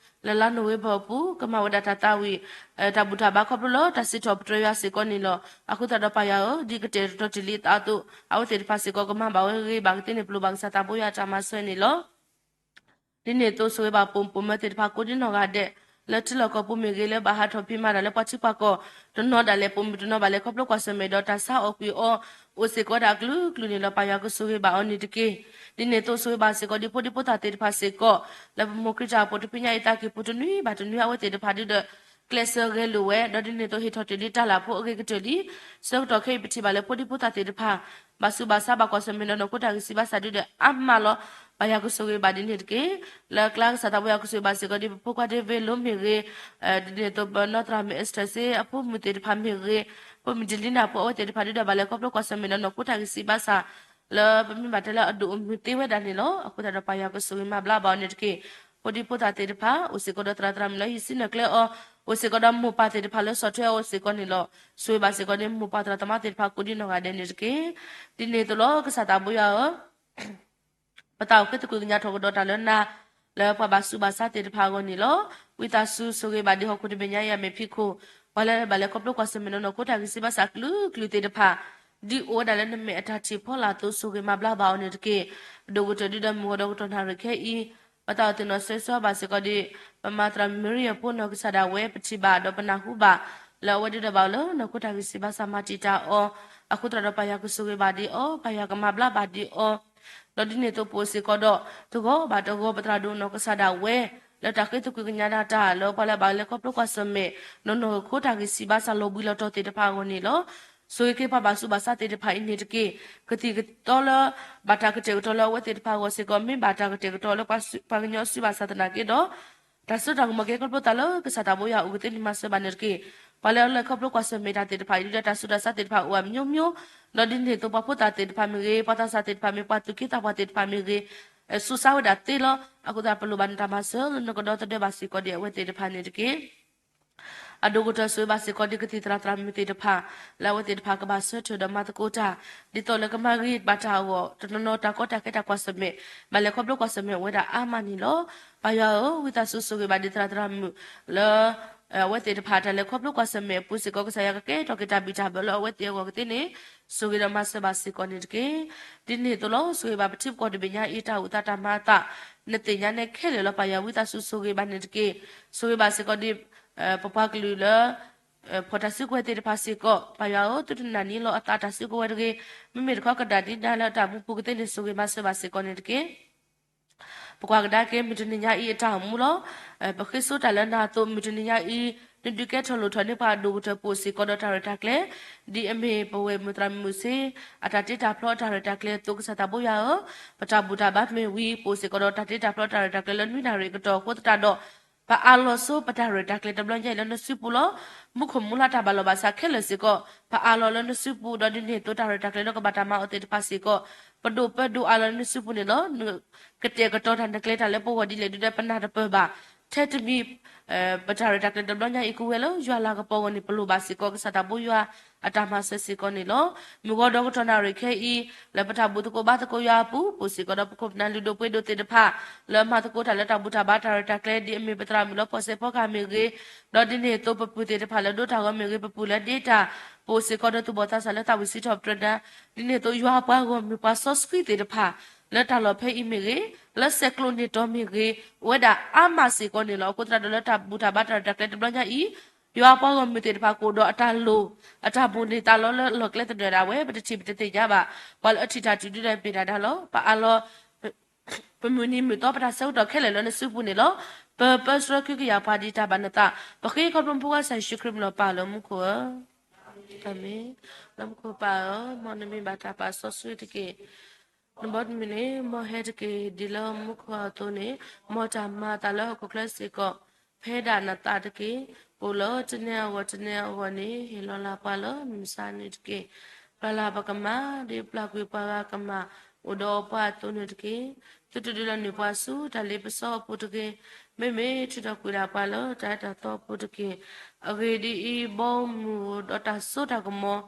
လၢလါနိၣ်ဝ့ဘၢၣ်အပူၤ ကမၤဝဲဒၣ်တၢ်သးဝံၣ် တၢ်ဘူၣ်တၢ်ဘါခီဖျိလၢတၢ်စံးထီၣ်ပတြၢၤယွၤစ့ၢ်ကီးန့ၣ်လီၤ. အဃိသတးဒီးပၢ်ယွၤဧၢ, ဒ်ကတဲာ်ကတီၤတ့ၢ်လံအသးအသိး အဝဲသ့ၣ်တဖၣ်စ့ၢ်ကီးကမၤဘၣ်ဝဲဂ့ၤဂ့ၤဘၣ်ကသ့န့ၣ် ပလိၣ်ဘၣ်ကစၢ်သးဘိယွၤအတၢ်မၤစၢၤန့ၣ်လီၤ. ဒ်န့ၣ်အသိး ဆိၣ်ဂ့ၤဘၣ်ပိာ်မုၣ်ပိာ်မၢၤသ့ၣ်တဖၣ်ကိးဒံနီၢ်ဂၤဒဲး လၢထံလီၢ်ကီၢ်ပူၤမ့ၢ်ဂ့ၤ, လၢဘၣ်ဟးထီၣ်ဖံးမၤတၢ်လၢပှၤထံပှၤကီၢ် တနီၤဒၣ်လဲာ် ပိာ်မုၣ်တနီၤဘၣ်လဲၤခီဖျိကွၢ်ဆၢၣ်မဲာ်ဒီးတၢ်ဆါအီၣ်ကွံာ်အီ အိၣ်စ့ၢ်ကီးဝဲဒၣ်အကလုာ်ကလုာ်န့ၣ်လီၤ. ပၢ်ယွၤကဆိၣ်ဂ့ၤဘၣ်အီၤန့ၣ်တက့ၢ်. ဒ်န့ၣ်အသိး ဆိၣ်ဂ့ၤဘၣ်စ့ၢ်ကီးဒ်ဖိဒံဖိသၣ်သ့ၣ်တဖၣ်စ့ၢ်ကီး လၢပမိၢ်ခရံာ်တၢ်အိၣ်ဖှိၣ်တဖုညါအံၤ သးကံၢ်ပူၤတနွံဘၣ်တနွံ အဝဲသ့ၣ်တဖၣ်ဒုဒီး ကျဲးစၢးဂဲၤလိာ်ဝဲ, ဒီးဒ်န့ၣ်အသိးဟ့ၣ်ထီၣ်တ့ၢ်လံတၢ်လၢ်ဖိအဂ့ၤကတၢၢ်လံ. ဆၢကတီၢ်ခဲအံၤပထံၣ်ဘၣ်လၢဖိဒံဖိသၣ်သ့ၣ်တဖၣ် ဘၣ်ဆူးဘၣ်ဆါဘၣ်ကွၢ်ဆၢၣ်မဲာ်ဒီးနီၢ်ခိတၢ်ဂံၢ်စၢ်ဘါစၢ်ဒုဒီးအါမးလီၤ. ပၢ်ယွၤကဆိၣ်ဂ့ၤဘၣ်ဒ်န့ၣ်တက့ၢ်. လၢကျါကစၢ်သးဘိယွၤကဆိၣ်ဂ့ၤဘၣ်စ့ၢ်ကီးဒ်ပဖိခွါဒ့ဝ့ၢ်လိမ့ၢ်ဂ့ၤ, ဒ်န့ၣ်အသိးပနီၢ်သရၣ်မုၣ် Esther စ့အဖိမုၣ်သ့ၣ်တဖၣ်မ့ၢ်ဂ့ၤ, ဖိမုၣ်ဒလံနၢ်ဖိအဝဲသ့ၣ်တဖၣ်ဒုဒီးဘၣ်လဲၤခီဖျိကွၢ်ဆၢၣ်မဲာ်ဒီးနီၢ်ခိတၢ်ဂံၢ်စၢ်ဘါစၢ် လၢပမ့ၢ်ဘၣ်တဲလၢအဒိၣ်အမုၢ်သ့ဝဲဒၣ်န့ၣ်လီၤ. အဃိသတးဒီးပၢ်ယွၤကဆိၣ်ဂ့ၤမၤဘျါဘၣ်အီၤန့ၣ်တက့ၢ်. ဖိဒံဖိသၣ်သ့ၣ်တဖၣ် အိၣ်စ့ၢ်ကီးဒီးသရၣ်သရၣ်မုၣ်လၢဟံးစုနဲၣ်ကျဲအီၤ, အိၣ်စ့ၢ်ကီးဒီးမိၢ်ပၢ်သ့ၣ်တဖၣ်လၢဆီၣ်ထွဲအီၤအိၣ်စ့ၢ်ကီးန့ၣ်လီၤ. ဆိၣ်ဂ့ၤဘၣ်စ့ၢ်ကီးန့ၣ် မိၢ်ပၢ်သရၣ်သမါသ့ၣ်တဖၣ်ကိးဒံနီၢ်ဂၤဒဲးန့ၣ်တက့ၢ်. ဒ်န့ၣ်အသိးလီၤ ကစၢ်သးဘိယွၤဧၢ ပသးအိၣ်ဃ့သကွံာ်ကညးထီၣ်ကဒီးတၢ်လၢနၤ လၢပှၤဘၣ်ဆူးဘၣ်ဆါသ့ၣ်တဖၣ်အဂီၢ်န့ၣ်လီၤ. ဝံသးစူၤဆိၣ်ဂ့ၤဘၣ်ဒ်ဟီၣ်ခိၣ်တဘ့ၣ်ညါအံၤအမဲာ်ဖံးခိၣ်, ပှၤလၢဘၣ်လဲၤခီဖျိကွၢ်ဆၢၣ်မဲာ်ဒီးနီၢ်ခိတၢ်ဂံၢ်စၢ်ဘါစၢ်ကလုာ်ကလုာ်သ့ၣ်တဖၣ်, ဒ်အိၣ်ဝဲဒၣ်လၢနမဲာ်အတၢ်ထံၣ်ဖီလာ်အသိး ဆိၣ်ဂ့ၤမၤဘျါဘၣ်အီၤန့ၣ်တက့ၢ်. ပဒိၣ်ကတၢၢ်ဒုဒီးမုၢ်ဂီၤဒီးကတီၢ်နၣ်ရံၣ်ခဲအံၤ ပသးအိၣ်သ့ၣ်နီၣ်ဆၢဂ့ၤဆၢဝါဘၣ်စ့ၢ်ကီးဒ် ပမၤသရၣ်မုၣ်မ့ရံယၤဖိနီၢ်ကစၢ်ဒၣ်ဝဲ ပထံၣ်ဘၣ်ဒီးပနၢ်ဟူဘၣ် လၢအဝဲဒုဒီးဘၣ်အိၣ်လၢနီၢ်ခိတၢ်ဂံၢ်စၢ်ဘါစၢ်မၤတံာ်တာ်အီၤ, အဃိသတးဒီးပၢ်ယွၤကဆိၣ်ဂ့ၤဘၣ်ဒံးအီၤ, ပၢ်ယွၤကမၤဘျါဘၣ်ဒံးအီၤ ဒီးဒ်န့ၣ်အသိးပအိၣ်စ့ၢ်ကီးဒီး တဂီၤဘၣ်တဂီၤ ပသရၣ်ဒိၣ်နီၢ်ကစၢ်ဒၣ်ဝဲ လၢတၢ်ဃ့သကွံာ်ကညးနၤတၢ်လၢပှၤလၢဘၣ်လဲၤခီဖျိကွၢ်ဆၢၣ်မဲာ် နီၢ်နီၢ်ခိတၢ်ဂံၢ်စၢ်ဘါစၢ်လီၤဘှံးလီၤတီၤသ့ၣ်တဖၣ်အဂီၢ်န့ၣ်လီၤ. ဆိၣ်ဂ့ၤက့ၤပှၤဘၣ်ဆူးဘၣ်ဆါသ့ၣ်တဖၣ်အံၤန့ၣ်တက့ၢ်. ကသံၣ်ကသီလၢ ဘၣ်တၢ်ကတဲာ်ကတီၤလၢအဝဲသ့ၣ်တဖၣ်အဂီၢ်စ့ၢ်ကီး မ့ၢ်ဘၣ်တၢ်ကတဲာ်ကတီၤလၢပှၤကညီအစုဘၣ်ဆၣ်သနာ်က့ဒီး တၢ်စိတၢ်ကမီၤကဟဲခီဖျိသးလၢကစၢ်သးဘိယွၤအအိၣ်ကသ့န့ၣ်မၤစၢၤဘၣ်န့ၣ်တက့ၢ်. ပှၤလၢအလဲၤခီဖျိကွၢ်ဆၢၣ်မဲာ်တၢ်သ့ၣ်တဖၣ်အံၤဒုဒီးတၢ်ဆူးတၢ်ဆါသ့ၣ်တဖၣ်အိၣ်အမျိုးမျိုး, ဒီးဒ်န့ၣ်အသိးပှၤဖိသၣ်သ့ၣ်တဖၣ်မ့ၢ်ဂ့ၤ, ပှၤသးစၢ်သ့ၣ်တဖၣ်မ့ၢ်, ပှၤသူၣ်က့သးပှၢ်သ့ၣ်တဖၣ်မ့ၢ်ဂ့ၤ, ဆူးစါဝဲဒၣ်သ့လီၤ. အဃိသတး ပလိၣ်ဘၣ်နတၢ်မၤစၢၤလၢနကဒီသဒၢဘၣ်စ့ၢ်ကီးဒံးအဝဲသ့ၣ်တဖၣ်န့ၣ်တက့ၢ်. အဒိၣ်ကတၢၢ်ဆိၣ်ဂ့ၤဘၣ်စ့ၢ်ကီးဒံးကသံၣ်သရၣ်သရၣ်မုၣ်သ့ၣ်တဖၣ် လၢအဝဲသ့ၣ်တဖၣ်ကဘၣ်ဆၢထၢၣ်ဒီးမၤသကိးတၢ် ဒ်သိးလၢကမၤဂ့ၤဘၣ်တၢ်အဂီၢ် တနီၤနီၤတၢ်ကီတၢ်ခဲတၢ်ကွၢ်ဆၢၣ်မဲာ် ဘၣ်လဲၤခီဖျိကွၢ်ဆၢၣ်မဲာ်အိၣ်ဝဲဒၣ်အါမးန့ၣ်လီၤ. ပၢ်ယွၤဧၢ, ဝံသးစူၤဆိၣ်ဂ့ၤဘၣ်ဒံးသရၣ်သရၣ်မုၣ်လၢ အဝဲသ့ၣ်တဖၣ်တၢ်လဲၤခီဖျိကွၢ်ဆၢၣ်မဲာ်အပူၤစ့ၢ်ကီး ကစၢ်ယွၤကကဲထီၣ်က့ၤတၢ်ဘံၣ်တၢ်ဘၢလၢအဝဲသ့ၣ်အဂီၢ်ကသ့န့ၣ် ဆိၣ်ဂ့ၤဒီးမၤစၢၤဘၣ်စ့ၢ်ကီးန့ၣ်တက့ၢ်. ဒ်န့ၣ်အသိးလီၤ ဆိၣ်ဂ့ၤဘၣ်ပထံပကီၢ်တဘ့ၣ်ညါအံၤ တၢ်အိၣ်သးတၢ်မၤအသး နသ့ၣ်ညါနဲခဲလၢာ်လီၤ. ပၢ်ယွၤ ဝံသးစူၤဆိၣ်ဂ့ၤဘၣ်န့ၣ်တက့ၢ်. ဆိၣ်ဂ့ၤဘၣ်စ့ၢ်ကီးဒံး ပပှၤကလုာ်လၢ ဖီၣ်တၢ်စုကဝဲၤသ့ၣ်တဖၣ်စ့ၢ်ကီး ပၢ်ယွၤဧၢ, သုတနာ်န့ၢ်လီၤအသးတၢ်စုကဝဲၤတဂ့ၤ, မ့မ့ၢ်တခီကဒၣ်ဒ်နၤလၢအတၢ်မူပူၤကသ့န့ၣ် ဆိၣ်ဂ့ၤမၤစၢၤဘၣ်စ့ၢ်ကီးန့ၣ်တက့ၢ်. ပကွၢ်ကဒါက့ၤ မုၢ်တနံၤညါအံၤအတၢ်အိၣ်မူလီၤ. ပဃ့စိတၢ်လၢနၤအသိး မုၢ်တနံၤညါအံၤ နဒုးကဲထီၣ်လိၣ်ထီၣ်န့ၢ်ပှၤအဒိၣ်ကတၢၢ် ပအိၣ်စ့ၢ်ကီးဒီးတၢ်ရဲၣ်တၢ်ကျဲၤ ဒ်အမ့ၢ်ပဝဲၢ်မုၢ်သရၣ်မုၣ်စ့ အတၢ်တ့တၢ်ဖျီအတၢ်ရဲၣ်တၢ်ကျဲၤအသိး ကစၢ်သးဘိယွၤဧၢ, ပတၢ်ဘူၣ်တၢ်ဘါမ့ၢ်ဝံၤ ပအိၣ်စ့ၢ်ကီးဒီးတၢ်တ့တၢ်ဖျီတၢ်ရဲၣ်တၢ်ကျဲၤလၢနွံနၣ်ရံၣ်အကတီၢ်အဃိသတးဒီး ပအးလီၤဆိပတၢ်ရဲၣ်တၢ်ကျဲၤတဘျီညါအံၤလၢနစုပူၤလီၤ. မူခိၣ်မူလၢတၢ်ဘၣ်လီၤဘၣ်စးခဲလၢာ်စ့ၢ်ကီး ပအးလီၤလၢနစုပူၤ ဒီးဒ်န့ၣ်အသိးတၢ်ရဲၣ်တၢ်ကျဲၤလၢကဘၣ်တၢ်မၤအီၤသ့ၣ်တဖၣ်စ့ၢ်ကီး ပဒိၣ်ပၢဒိၣ်အးလီၤလၢနစုပူၤန့ၣ်လီၤ. နကတဲာ်ကတီၤတၢ်နကျဲၤတၢ်လၢပဂီၢ်ဒ်လဲၣ်ဒ်လဲၣ် ပနၢ်တပၢၢ်ဘၣ်. ထဲတမံၤ ပတၢ်ရဲၣ်တၢ်ကျဲၤတဘျီညါအံၤ ကဝဲၤလၢယွၤလၤကပီၤအဂီၢ်န့ၣ် ပလိၣ်ဘၣ်စ့ၢ်ကီး ကစၢ်သးဘိယွၤအတၢ်မၤစၢၤစ့ၢ်ကီးန့ၣ်လီၤ. မုၢ်ဂီၤဒီးကတီၢ်နၣ်ရံၣ်ခဲအံၤ လၢပတၢ်ဘူၣ်သကိးဘါသကိးယွၤအပူၤ ပအိၣ်စ့ၢ်ကီးဒီးပခိၣ်ပနၢ်လုၢ်ဒိၣ်ပှ့ၤဒိၣ်သ့ၣ်တဖၣ် လၢမၤသကိးတၢ်လၢတၢ်ဘူၣ်တၢ်ဘါတၢ်ရဲၣ်တၢ်ကျဲၤ ဒ်အမ့ၢ်ပသရၣ်မုၣ်လၢဖီၣ်စဲးဖီကဟၣ်မ့ၢ်ဂ့ၤ, ဒီးဒ်န့ၣ်အသိးပပုၢ်သ့ၣ်တဖၣ်လၢဒိတၢ်ဂီၤမ့ၢ်ဂ့ၤ, ပပုၢ်လၢဒ့တၢ်, ပအိၣ်စ့ၢ်ကီးဒီးသူၣ်ဘီၣ်သးစၢ်လၢသးဝံၣ်စံးထီၣ်ပတြၢၤနၤ, ဒ်န့ၣ်အသိးယွၤပှၤဂီၢ်မုၢ်ပှၤစီဆှံသ့ၣ်တဖၣ် လၢတၢ်လီၢ်ဖဲအံၤမ့ၢ်ဂ့ၤ, လၢဆဲးကျိးန့ၢ်တီၤမ့ၢ်ဂ့ၤ, အိၣ်ဝဲဒၣ်အါမးစ့ၢ်ကီးန့ၣ်လီၤ. အဃိသတးဒီးလၢတၢ်ဘူၣ်တၢ်ဘါတၢ်ရဲၣ်တၢ်ကျဲၤတဘျီညါအံၤ ယွၤပှၤဂီၢ်မုၢ်သ့ၣ်တဖၣ်ကအိၣ်ဒီးအတၢ်လိၣ်, အတၢ်ဘူၣ်န့ၢ်သးလီလၢအလီၢ်ကျဲသနၢၣ်ဒၣ်ဝဲ ပတထံၣ်ပတသ့ၣ်ညါဘၣ်. ပှၤလၢအထံၣ်တၢ်တုၤဒုဒီးမ့ၢ်ဒၣ်နၤလီၤ. ပအးလီၤ ပမုၢ်နံၤမုၢ်သီပတၢ်ဆၢကတီၢ်ခဲလၢာ်လၢနစုပူၤန့ၣ်လီၤ. ပပၢဆှၢခုကယာ်ပှၤဒ်တၢ်ဘၣ်နသး, ပဃ့ခီဖျိမူခိၣ်ကစၢ်ယ့ၣ်ၡူးခရံာ်မံၤလီၤပၢ်လၢမူခိၣ်ဧၢ, အၤမ့ၣ်. လၢမူခိၣ်ပၢ်ဧၢ, မ်နမံၤဘၣ်တၢ်ပာ်စီဆှံတက့ၢ်. နဘီတမံၤန့ၣ် မ်ဟဲတက့ၢ်, ဒ်လၢမူခိၣ်အသိးန့ၣ်, မ်တၢ်မၤအသးလၢဟီၣ်ခိၣ်ချၢစ့ၢ်ကီး ဖဲဒၣ်နသးတက့ၢ်. အိၣ်လၢတနံၤအဂီၢ်တနံၤအဂီၢ်န့ၣ် ဟ့ၣ်လီၤလၢ်ပှၤလၢမုၢ်မဆါန့ၣ်တက့ၢ်. ပျၢ်လၢ်ပကမၤ ဒ်ပျၢ်ကွံာ်ပှၤဂၤကမၤ အိၣ်ဒီးပှၤအသိးန့ၣ်တက့ၢ်. သုတဒုးလီၤနုာ်ပှၤဆူတၢ်လ့ပစီအပူၤတဂ့ၤ. မ့မ့ၢ်ထုးထီၣ်ကွံာ်ဒၣ်ပှၤလၢတၢ်အၢတၢ်သီအပူၤတက့ၢ်. အဂ့ၢ်ဒ်အံၤ, ဘီမုၢ်ဧိၤ, ဒီးတၢ်စိတၢ်ကမီၤ,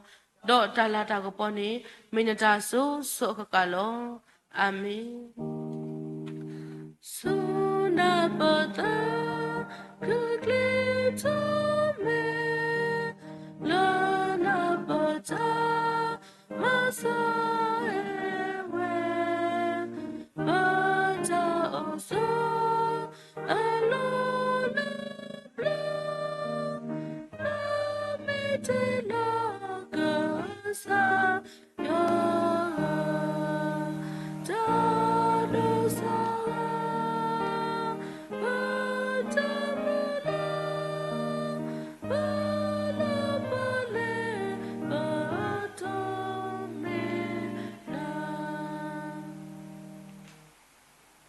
ဒီးတၢ်လၤတၢ်ကပီၤန့ၣ် မ့ၢ်နတၢ်စိၤစိၤအဃၣ်ဃၣ်လီၤ. အၤမ့ၣ်. ဆူနၢ်ပၢၢ်သၢ ခုချ့ထီၣ်မဲာ် လၢနၢ်ပၢၢ်တၢ်မၤစၢၤဝဲ ပတၢ်အိၣ်ဆူအလီၢ်လၢပျၢၤ လၢမ့ၢ်တ့ၢ်လၢကစၢ်ယွၤ တၢ်ဒိးစၢ်ဝဲ ပတၢ်မုၢ်လၢ် ပလၢပလဲၤ ပတီၢ်မ့ၢ်လၢ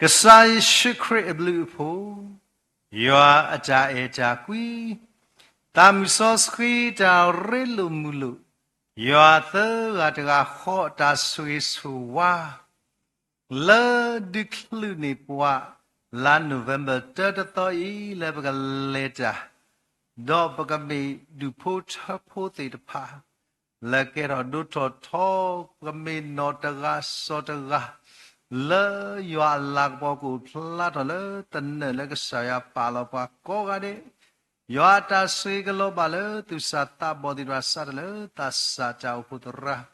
ကစၢ်ယ့ၣ်ၡူးခရံာ်အဘျုးအဖှိၣ်, ယွၤအတၢ်အဲၣ်တၢ်ကွံ, သးမုၢ်စီဆှံတၢ်ရ့လိာ်မုာ်လိာ်, ယွၤသၢဂၤတဂၤဃီအတၢ်ဆိၣ်ဂ့ၤဆိၣ်ဝါ လၢဒုးချုးန့ၢ်ပှၤ လါ November တၢတသီအံၤ လၢပကလဲၤတၢ် ဒီးပကမ့ၢ်ဒူၣ်ဖိထၢဖိသ့ၣ်တဖၣ် လၢကဲထီၣ်ဒိၣ်ထီၣ်ထီ, ပကမ့ၢ်နီၢ်တဂၤစီၤတဂၤ လၢယွၤအလၤကပီၤကအိၣ်ဖျါထီၣ်လၢသနၢၣ်လၢကစၢ်ယွၤပာ်လီၤပှၤကိးဂၤဒဲး, ယွၤအတၢ်ဆိၣ်ဂ့ၤကလီၤဘၣ်လၢသူၣ်စၢ်သးဘီၣ်သ့ၣ်တဖၣ် စးထီၣ်လၢသးစၢ်တၢ်အိၣ်ဖှိၣ်သရၣ်,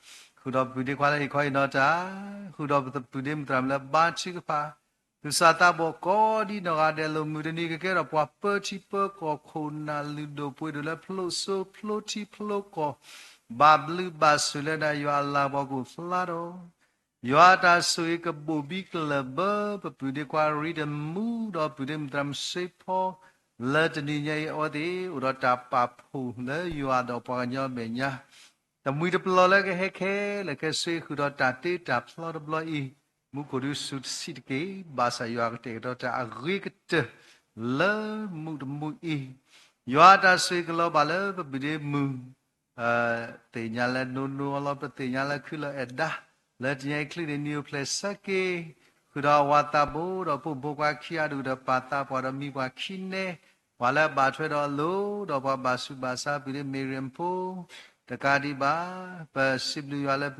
ဃုာ်ဒီးပပုၢ်ဒ့ခွါလၢဟ့ၣ်ခီဟ့ၣ်နီၤတၢ်, ဃုာ်ဒီးပပုၢ်ဒ့မုၣ်သရၣ်မုၣ်လၢဘါထုကဖၣ် သူၣ်စၢ်သးဘီၣ်ကိးဒံနီၢ်ဂၤဒဲးအလိၤ, မုၢ်တနံၤကကဲထီၣ်ပှၤပၢထံပၢကီၢ် ခိၣ်နၢ်လုၢ်ဒိၣ်ပှ့ၤဒိၣ်လၢ ဖျိစိဖျိထံဖျိကီၢ်, ဘၣ်ဘျုးဘၣ်ဆိၣ်လၢဒၣ်ယွၤအလၤကပီၤကအိၣ်ဖျါထီၣ်, ယွၤအတၢ်ဆိၣ်ဂ့ၤကဘိၣ်ဘံကလၢၢ်ဘၢ ပပုၢ်ဒ့ခွါရံတမူ ဒီးပုၢ်ဒ့မုၣ်သရၣ်မုၣ်စ့ဖီ, လၢတနံၤညါအံၤအဝဲသ့ၣ်အိၣ်ဒီးတၢ်ပာ်ဖှိၣ်လၢယွၤဒီးပှၤကညီအမဲာ်ညါ တမှံၤတပျီၤလၢကဟဲခဲလၢာ်ခဲဆ့ ဃုာ်ဒီးတၢ်တ့တၢ်ဖျီတဘျီအံၤ, မူခိၣ်ဒုးစူၤတဆံးတက့ၢ်. ဘၣ်ဆၣ်ယွၤကတဲာ်ကတီၤတၢ်အဂ့ၤကတၢၢ် လၢမုၢ်တမုၢ်အံၤ, ယွၤအတၢ်ဆိၣ်ဂ့ၤကလီၤဘၣ်လၢပပုၢ်ဒ့မုၣ် သ့ၣ်ညါလၢနိနိအလီၢ် ပသ့ၣ်ညါလၢခုလီၤအဲၣ်ဒါ, လၢတနံၤညါအံၤချံန့ၣ် နံၤအိၣ်ဖျဲၣ်ဆၢက့ၤ, ဃုာ်ဒီးအဝၤသးဘိ ဒီးပိာ်မုၣ်ဖိခွါခံဂၤ ဒိၣ်ဒီးပၢ်သးပှၢ်ဒီးမံၤပှၢ်ခံနဲ, ပှၤလၢအဘၣ်ထွဲဒီးအလိၤ ဒီးပှၤဘၣ်ဆူးဘၣ်ဆါ ပုၢ်ဒ့မုၣ်မ့ၢ်ရံဖိ တကးဒံးဘၣ်, ပစံးဘျုးယွၤလၢပ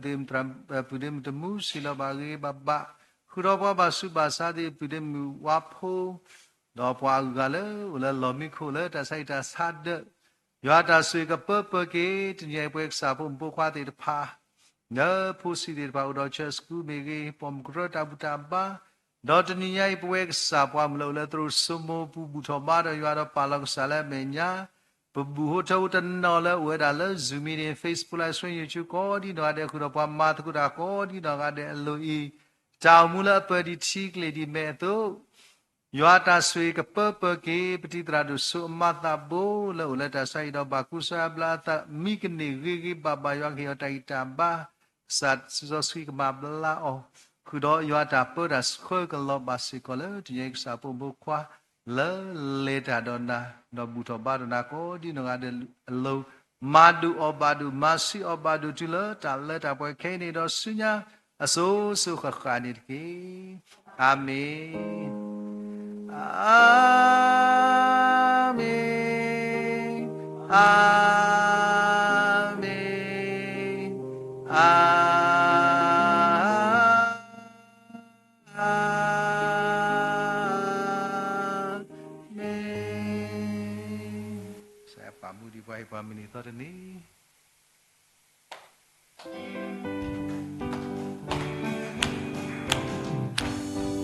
ပုၢ်ဒ့မုၣ်တမူ စံးလီၤဘၣ်ဂ့ၤဂ့ၤဘၣ်ဘၣ်, ဃုာ်ဒီးပှၤဘၣ်ဆူးဘၣ်ဆါသ့ၣ် ပုၢ်ဒ့မုၣ်ဝါဖိ ဒီးပှၤအဂၤလၢအိၣ်လၢလီၢ်မံခိၣ်လၢတၢ်ဆါဟံၣ်တၢ်ဆါဒၢး, ယွၤအတၢ်ဆိၣ်ဂ့ၤကပၢပၢက့ၤ တနံၤညါအံၤပဝဲကစၢ်ဖိမုၣ်ဖိခွါသ့ၣ်တဖၣ် လၢဖိဆံးသ့ၣ်တဖၣ်အိၣ်ဒီး church school မ့ၢ်ဂ့ၤ, ပိာ်မုၣ်ကရၢတၢ်ဘူၣ်တၢ်ဘါ, ဒီးတနံၤညါအံၤ ပဝဲကစၢ်ပှၤမုၣ်လၢအိၣ်လၢသရိာ်စိမိၤပူၤဘူၣ်ထီၣ်ဘါဒီးယွၤဒီးပာ်လီၤကစၢ်လၢအမဲာ်ညါ, ပဘူၣ်ဟိထၢဟိတနီၤလၢအိၣ်ဝဲဒၣ်လၢ Zoom meeting, Facebook Live Stream, YouTube ကိးဒံနီၢ်ဂၤဒဲး ဃုာ်ဒီးပှၤမၤသကိးတၢ်ကိးဒံနီၢ်ဂၤဒဲးအလိၤအံၤ, တၢ်အိၣ်မူလၢအပၢၢ်ဒံးထံကျိၣ်ဒံးမဲာ်အသိး ယွၤအတၢ်ဆိၣ်ဂ့ၤကပၢပၢက့ၤ ပတံၤသရၣ်ဒိၣ်စိအမါသးဘိ လၢအိၣ်လၢတၢ်ဆါဟံၣ်ဒီးဘၣ်ကူစါဘျါအသး မံကန့ၢ်ဂ့ၤဂ့ၤဘၣ်ဘၣ် ယွၤကဟ့ၣ်အီၤတၢ်ဂံၢ်တၢ်ဘါ, ကစၢ်စီဆှံကမၤဘျါအီၤ, ဃုာ်ဒီးယွၤအတၢ်ပၢတၢ်ဆှၢကလီၤဘၣ်စ့ၢ်ကီးလၢ တနံၤညါအံၤကစၢ်ဖိမုၣ်ဖိခွါ လၢလဲၤတၢ်ဒီးနၤ, ဒီးဘူၣ်ထီၣ်ဘါဒီးနၤကိးဒံနီၢ်ဂၤဒဲးအလိၤ, မၤဒိၣ်အီၣ်ဘၣ်ဒိၣ် မၤဆံးအီၣ်ဘၣ်ဒိၣ်တုၤလၢတၢ်လၢတၢ်ပှဲၤခဲအံၤန့ၣ်ဒီးဆူညါ အစိၤစိၤဃၣ်ဃၣ်န့ၣ်တက့ၢ်. အၤမ့ၣ်, အၤမ့ၣ်, အၤမ့ၣ်, အၤမ့ၣ်. ကစၢ်ယွၤပာ်မူဒံးပှၤ ဟ့ၣ်ပှၤမုၢ်နံၤသီတနံၤ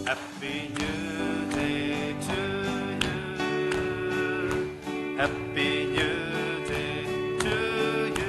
Happy New Day to you. Happy New Day to you.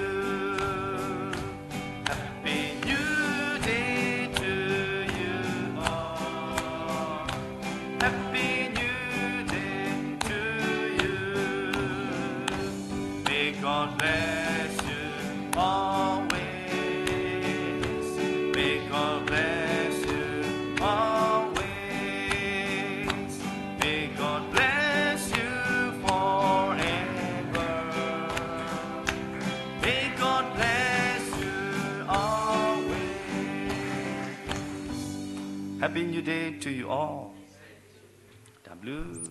Happy New Day to you all. တၢ်ဘျုး